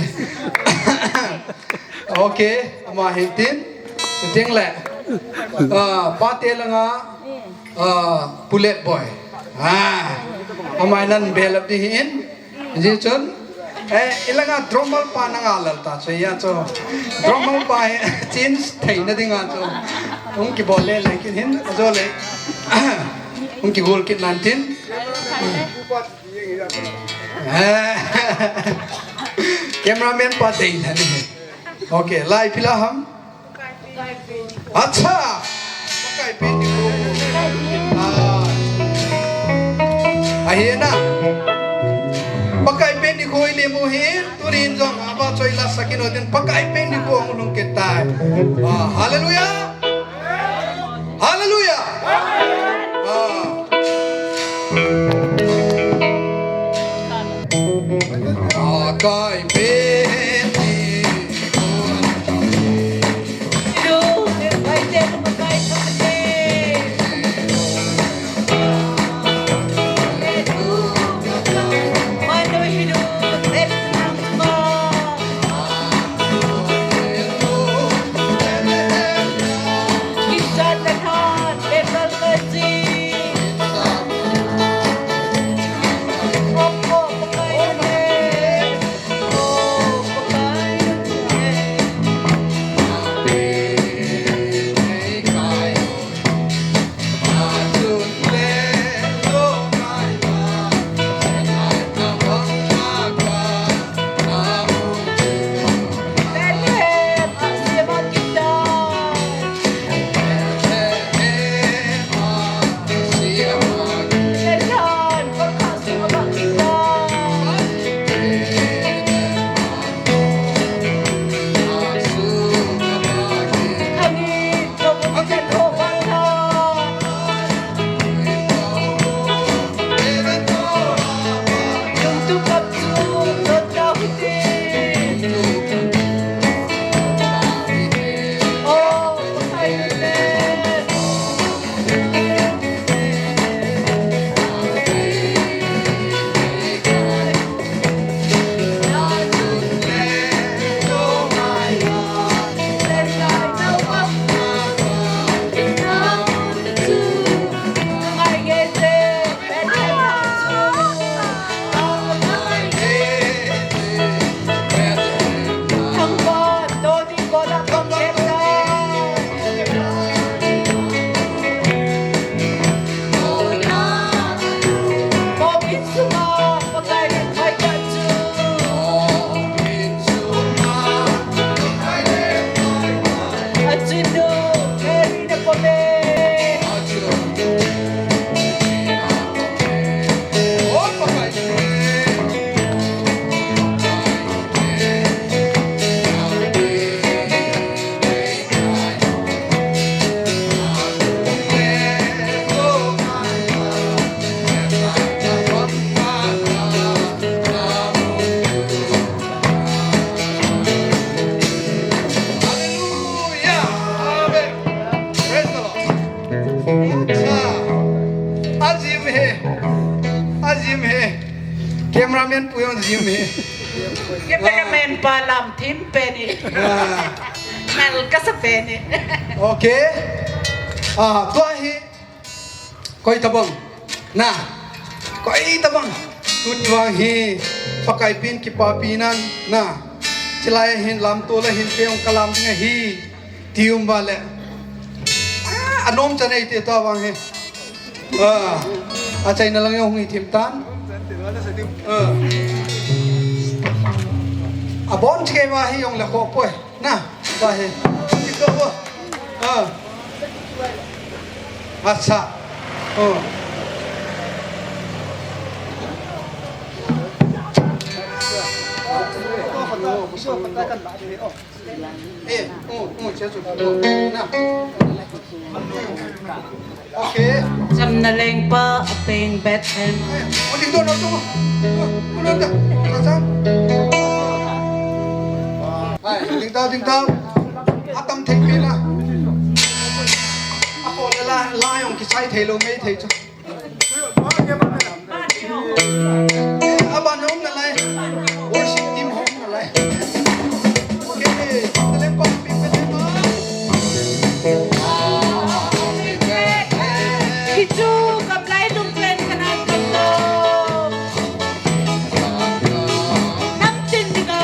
Okay, ama hin tin. Chuteng le. Ah, pate langa. Ah, Pulet boy. Ah, amai nan belap di hin. Ji chun. Eh, ilanga drummer pa nanga lal ta chu ya chu. Drummer pa hi change thei na dinga chu. Hung kibol le le kin hin, ajo le. Hung kigol kin nan tin. Eh. Cameraman pa dei na ni. Okay, lai pila ham. Acha! Pakai pen ni ko. Ah. Ahi na. Pakai pen ni ko ini mu hi, tunin jong aba choi la sakin odin pakai pen ni ko ang lung ke tai. Ah, hallelujah. Hallelujah. Ah. Pakai pen ni ko. Hallelujah. Amen. Praise the Lord. Acha. Ajim he. Ajim he. Cameraman pu jong jim he. Cameraman pa lam thim pen e. Ah. Mal kasa pen e. Okay. Ah, tua hi. Koi tabang. Na. Koi tabang. Tuni vang hi. Pakai pen kipapi nan. Na. Chilai hin lamto la hin pe ong kalam ding ahi. Ti um vale. Ah, anom cha nei te tua vang hi. Ah. Achaina lang jong hung hi thim tan. Ah. Abon chike va hi jong le kho poi. Na. Va hi. Ti to vo. Ah. Asa. Oh. Eh, oh, oh, check, check. Oh, na. Okay. Chamna lengpa, a pain bad hand. Eh, oh, ding doh, ding doh. Oh, oh, ding doh. Sa, sa. Hai, ding doh, ding doh. Atam thei pi la. Apo le la, la jong kichai thei lou, mei thei chu. Eh, aban hung nalai. Worship team hung nalai. Okay, talent pa, big talent pa. Kichu, kaplai lunglen kana kamlo. Namtin dinga.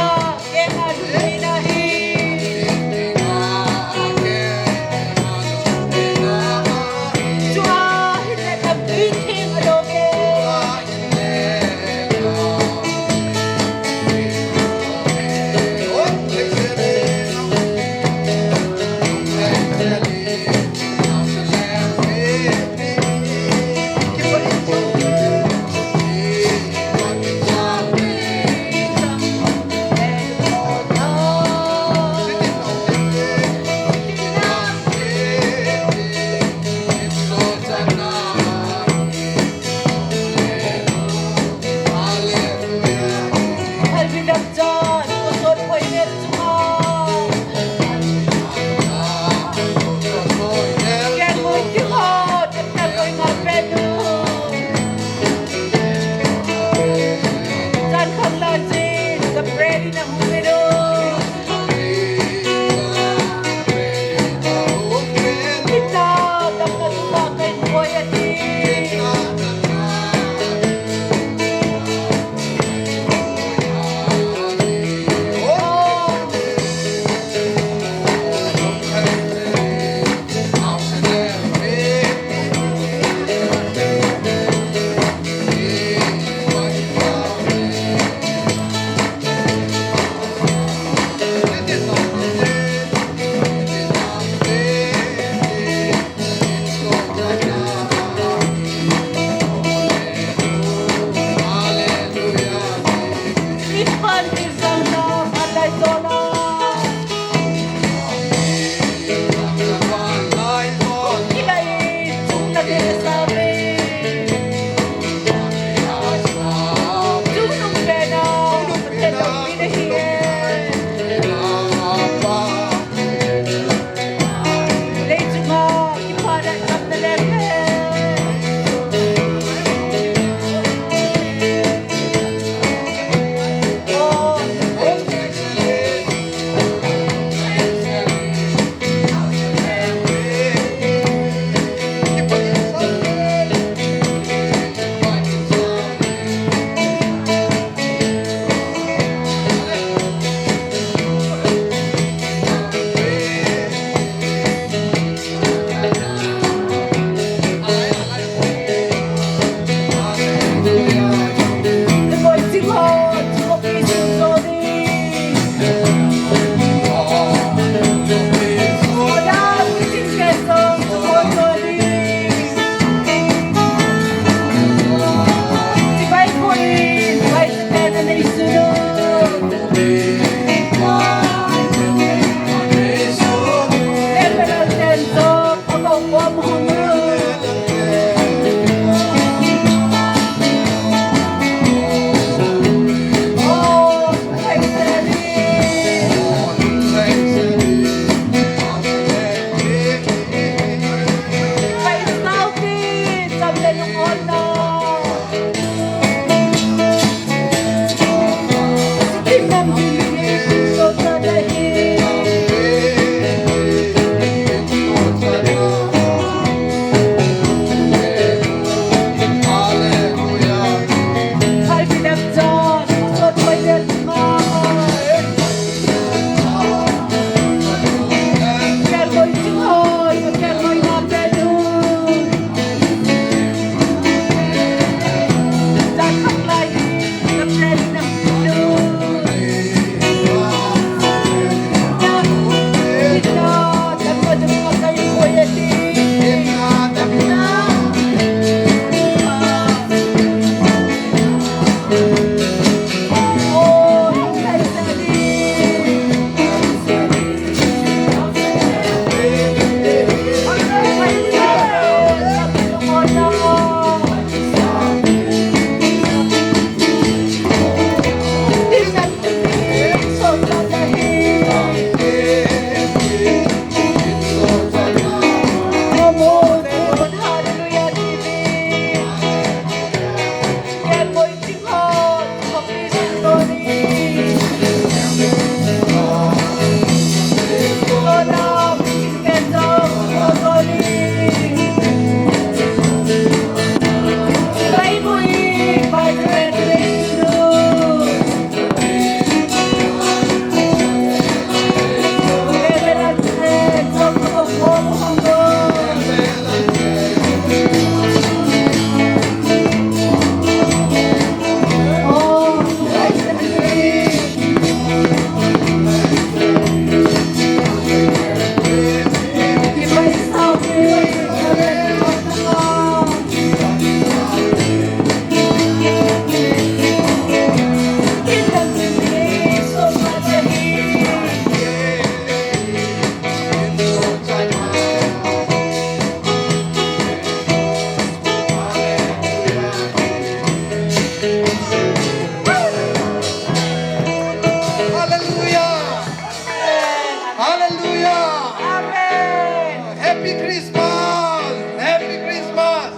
Happy Christmas! Happy Christmas!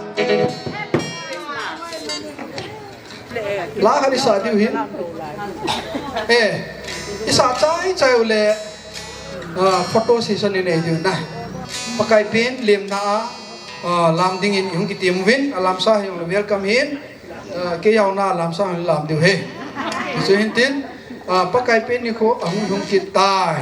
La khat i sa diu hin. Eh, i sa chai chai u le, ah, photo session i nei diu na. Pakai pen lemna a, ah, lam dingin i hung kitem uvin, a lamsa hi welcome hin. Ah, kei jaona lamsa hung lam diu ahi. Chuhin tin, ah, Pakai pen nikho ahung lhung kit tai.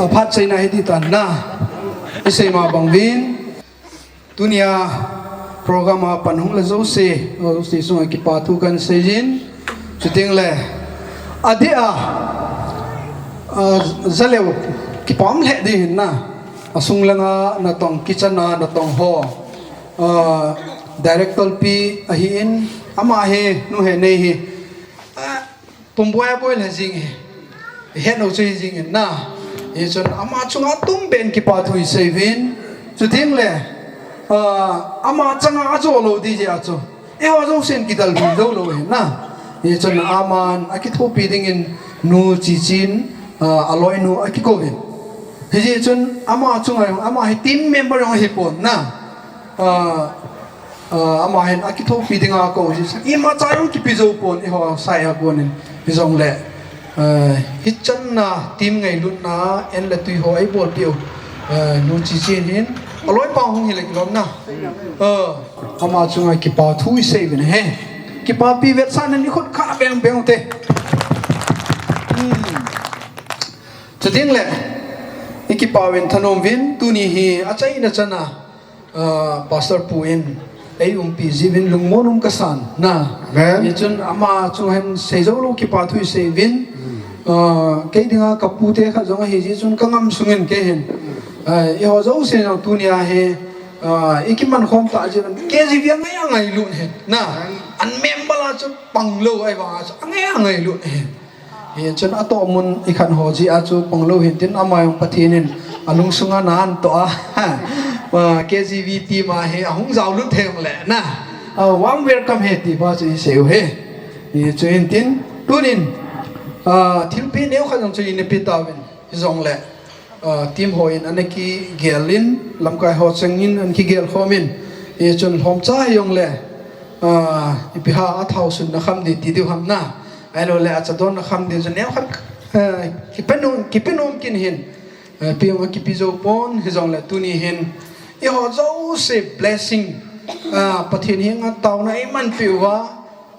Phat seina hi ti tan na. I sei ma bang vin. Tunia program a pan hung la jouse, jouse sunga kipa thu kan sei jin. Chuteng le, adeh a, a, jaleu kipah lheh ding hin na. Asung langa natong, kitchen a natong ho. A, director pi ahin, ama hi, nu Henei hi. A, Pumbuai a boi le jing hi. He no chu hi jing in na. Hichun ama chunga tum ben kipa thu i sei vin. Chuteng le, a, ama changa ajo lou di jeh a chu. Eiho jousen kidalbi jou lou hi na. Hichun aman akithopi dingin nu Chichin, a, aloinu akikou vin. Hijeh chun ama chunga, ama hi team member jong hi pon na. A, a, ama hin akithopi dinga kou hi. Imacha jong kipe jou pon eiho side a konin. Hijongle, a, hichan na team ngailutna en le tui ho eibolpeh u. A, nu Chichin hin. Aloipa hung hi le kilom na. A, ama chunga kipa thu i sei vin he. Kipapi vetsahnan i khut kha beng beng te. Hmm. Chuteng le, i kipa vin thanom vin, tuni hi achaina chana, a, Pastor Pu in, ei umpi jeh uvin lungmon um kasan, na. Amen. Hichun ama chu hin sei jou lou kipa thu i sei vin, hmm, a, kei dinga ka pu te khat jong ahi jeh chun ka ngam sungin kei hin. A, eiho jouse jong tunia hi, a, i kiman khom ta jeh uvin, K G V a ngai a ngailut hin, na. Amen. An member a chu pang lou ahi vang a chu, a ngai a ngailut hin. Hichun atoh mun i khan ho jeh a chu pang lou hin tin ama jong Pathen in alungsunga na an toh a. K G V team a hi ahung jaolut thei le na. A, warm welcome he ti pa chu i sei u he. Hichu hin tin tunin, a, thilpeh neo khat jong chu i na pe tauvin. Hijongle, a, team ho in ana kigel in, lamkai ho chengin ana kigel khom in. Hichun lhomcha hi jong le, a, ipi ham a thao sunna kham di ti diu ham na. Ahilou le, acha donna kham di chu neo khat, eh, kipe nom, kipe nom kin hin, eh, pe jong kipe jou pon, hijongle tuni hin. Eiho jouse blessing, ah, Pathen henga taona eimanpeh uva,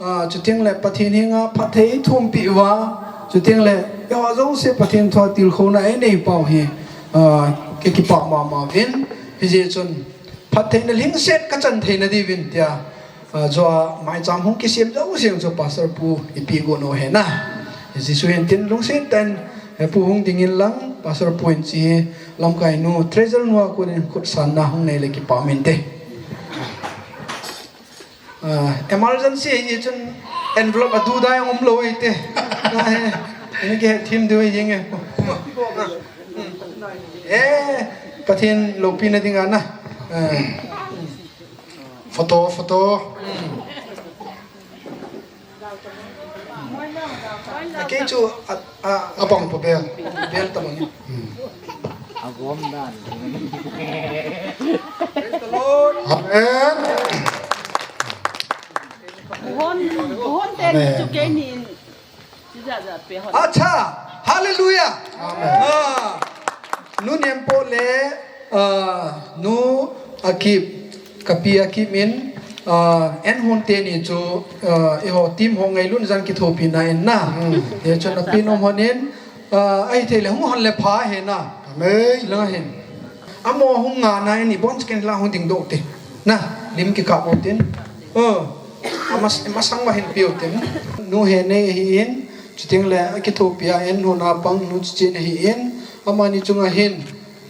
ah, chuteng le Pathen henga phatthei eithumpeh uva, chuteng le, eiho jouse Pathen thua tilkhouna einei pau hi, ah, kei kipah mama uvin, hijeh chun, phattheina lhingset kachan theina diuvin tia, a, jua maicham hung kisem jouse chu Pastor Pu i pe got u he na. Jesu hin tin lungset tah in, he Pu hung dingin lang, Pastor Pu in chi lamkai nu, treasurer nu a konin khutsanna hung nei le kipah um inte. A, emergency ahi chun envelope a du dai um lou ahi te. Na he, ini ke thim du ahi nge. Eh, Pathen loupina dinga na. Eh. Photo, photo. Kei chu a, a, abang pa bel. Bel ta bang. Hmm. Agom dan. Praise the Lord. Amen. Hon, hon ten. Amen. Chu kei ni. Acha, hallelujah. Amen. Ah, nu Nempo le, ah, nu Akip, kapi Akip in, ah, en hon teni chu, ah, eiho team ho ngailutna jeh in kithopina in na. Hmm. Hichu na pi nom hon in, ah, ahithei le hung hon le pha he na. Amen. Lang hin. Amo hung nga na in i bon chicken la hung ding doh te. Na, lim kikap u tin. Oh. Amas-, amasang ma hin piu tin. Nu Henei ahin, chuteng le akithopi a en nu na pang nu Chichin ahin, amani chunga hin,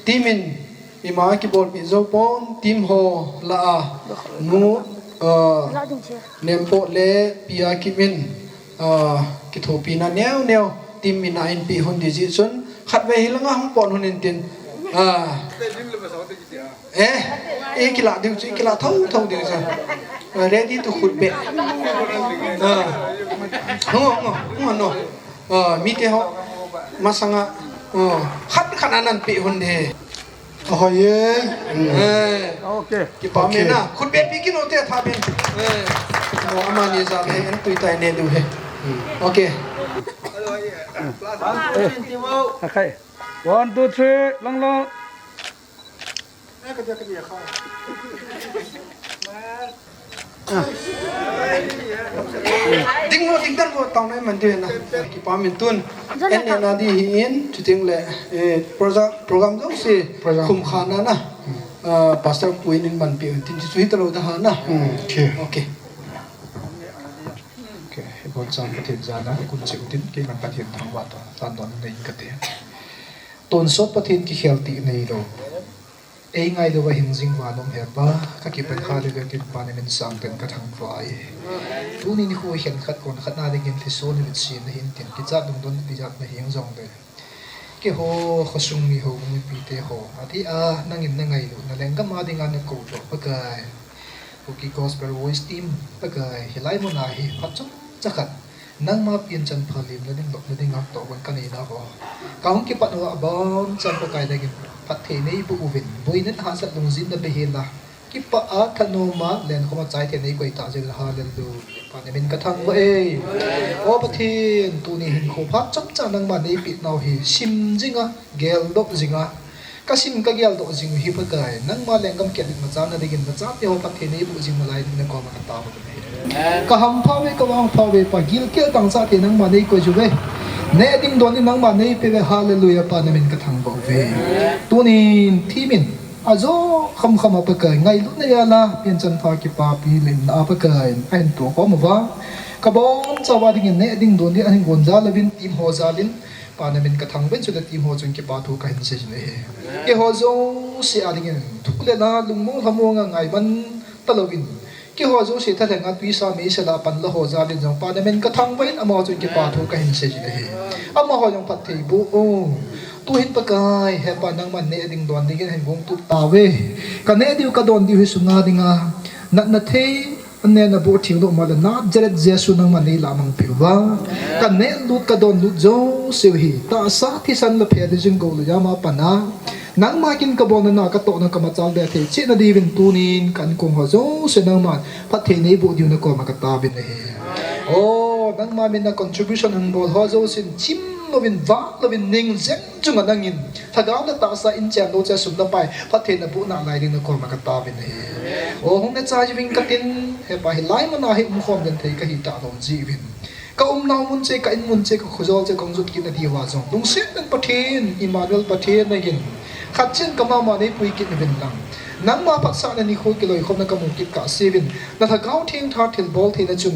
team in, ima kibolpi jou pon, team ho la a, nu, ah, Nempo le pi Akip in, ah, kithopina neo neo, team in a in pe hon di jeh chun, khatvei hilanga hung pon hon in tin, ah, Eh, eh, kila diu chu, kila thotho diu chu. Eh, ready to khutbeh. Ah. Hung, hung, hung, no. Ah, mite ho. Masanga. Ah, khat khat anan pe hon de. Ahoye. Eh. Okay. Kipah mena. Okay. Khutbeh pe kit u te tha ben. Eh. Oh, amani ja le, en tui tai ne diu he. Okay. Eh. Okay. One, two, three, long, long. Ding mo, ding dan mo. Tang nai man ding na. Kipa min tun. En ne na di hi in, chuting le, eh, program, program jong si, program. Khum kha na na. Ah, Pastor Pu in in man pi un tin chu hi ta lo da ha na. Hmm, okay. Okay. Okay, i bol chan Pathen jana, kun che utin, kei man Pathen thangvah ta, tan don nei kate. Tonsot Pathen kikhel ti nei lo. Ei ngailu va hin jing va nom he Pa, ka kipan hallelujah tin Pa na min sangpen ka thangvah e. Tuni nikho hin khat kon khat na dingin thilsoh ni vit sin na hin tin kichat dungdon tijat na hing jong le. Keiho khosung mi houbung mipite ho, atia nangin na ngailu na lenggam a dinga na kou doh Pakai. Kuki Gospel Voice Team Pakai, hilai mun a hi phat chomcha khat nangma pian chanpha lim na ding, lop na ding a toh gon ka nei na ho. Ka hung kipat uva abon chan Pakai nangin phatthei nei boh uvin, boina hahsat lungjin na be hen la. Kipah a thanom a lenkhom a chai thei nei koi ta jeh in hallelujah. Pa na min ka thangvah e. O Pathen, tuni hin kho phat chomcha nangma nei peh nau hi sim jing a, geldoh jing a. Ka sim ka geldoh jing u hi Pakai, nangma lenggam kiat dik machal na dingin na chate ho phatthei nei boh jing nalai ding na koma ka taovin ahi. Ka hampha uve, ka vangpha uve Pa, gilkel tangsa te nangma nei koi jiuve. Neh ding don in nangma nei peh uve, hallelujah Pa, na min ka thangvah uve. Tunin thimin ajo khamkham a Pakai, ngailutna jal a pian chanpha kipapi limna a Pakai, ahin toh khom uva. Ka boncha uva dingin neh ding don ding ahin gon jal uvin, team ho jal in, Pa na min ka thangvah in, chule team ho chunga kipa thu kahin sei jin ahi. Keiho jouse a dingin thu le la lungmong lhamong a ngaiman talouvin, keiho jouse thalheng a tuisa meisel a panla ho jal in jong Pa na min ka thangvah in, amaho chunga kipa thu kahin sei jin ahi. Amaho jong phatthei boh o. Tuhin Pakai, he Pa nangman neh ding don dingin ahin gong tup tauve. Ka neh diu ka don diu hi sunga dinga natna thei Aneh na boh theng doh ma le Nazareth Jesu nangman nei lah mang peh uva. Ka neh lut ka don lut jouse u hi tahsa thisan le phe le jing gou le jam a pat a nangma kin ka bolna na ka tohna ka machal be thei cheh na diuvin tunin ka ankong ho jouse nangman phatthei nei boh diu na koma ka taovin ahi. O, nangma min a contribution hung bol ho jousen chim louvin, vah louvin, ning jeng chunga nangin lhagao le tahsa in chen lou cheh sum le pai phatthei na boh nalai ding na koma ka taovin ahi. O, hung na chai uvin ka tin, he Pa hilai mun a hi umkhom den thei ka hi talou jeh uvin. Ka umnau mun cheh, ka in mun cheh, ka khojol cheh, ka hung jot kit na diuva jong lungset in Pathen, Emmanuel Pathen nangin khat cheh in ka mama nei pui kit uvin lang. Nangma phatsahna nikho kiloikhomna ka mu kit kah seuvin, na Lhagao Theng tha thilbol theina chun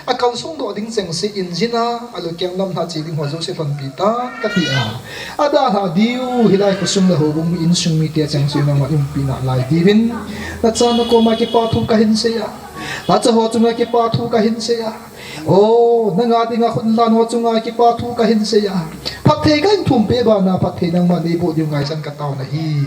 a kalsong doh ding chengse in jin a, a lukeng lam na che ding ho jouse lhonpi tan ka ti a. A dalha diu, hilai khosung le houbung mi insung mite chengse nangman umpi nalai diuvin, na cha na koma kipa thu kahin sei a. Na cha ho chunga kipa thu kahin sei a. O, nanga dinga khut in lan ho chunga kipa thu kahin sei a. Phatthei kahin thum peh bana, phatthei nangman nei boh diu ngaichan ka taona ahi.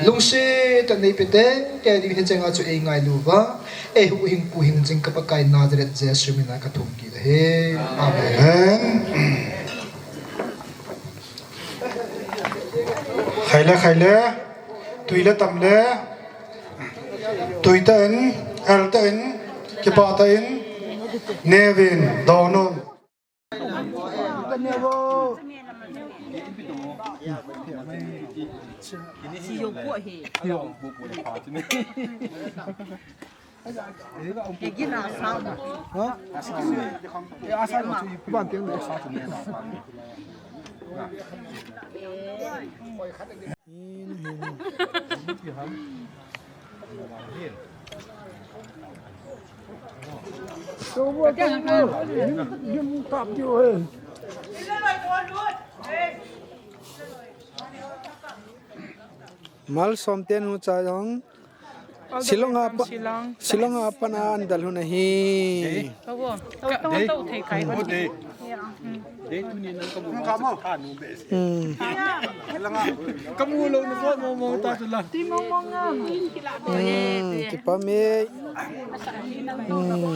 Lungset tah in nei pe teng teng diu hi chenga chu ei ngailu uva. Ei huhhingpu hingjing ka Pakai Nazareth Jesu min a ka thum kit ahi. Amen. Amen. Khaile, khaile. Tui le tam le. Tui tah in, el tah in, kipah tah in. Neuvin, dong un. Malsom ten hu cha jong. Shillong a pa, Shillong a pan a an dal hun ahi. Awo, tau, tau, tau thei kai. Hmm. Kamu lou na ko mo mo ta tu la. Ti mo mo nga. Hmm, kipa me. Hmm.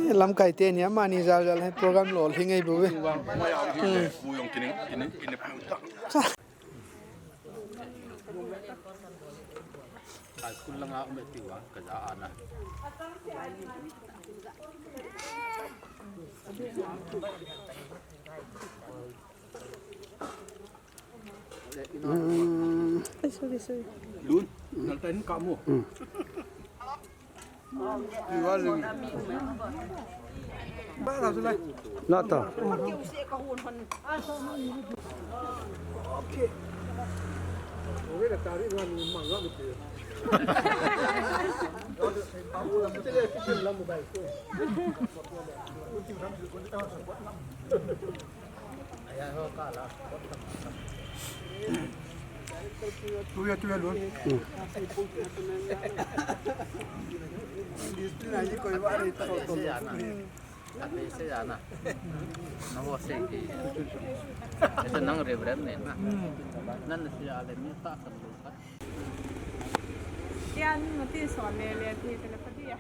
Eh, lamkai teni amani jal jal he program lolhing ei bou ve. Hmm. High school langa um e tiu a, ka ja ana. Mm. Ai, sorry, sorry. Lun, nalta in ka mo. Mm. Lata. Tuya, tuya, lun. Discipline ahi koi ba re ta. Ate se ya na. Na ho se ki. Ese nang reverend ne na. Nan se ya le mi ta kan lu ka. Tian mati so le le ti te le pati ya.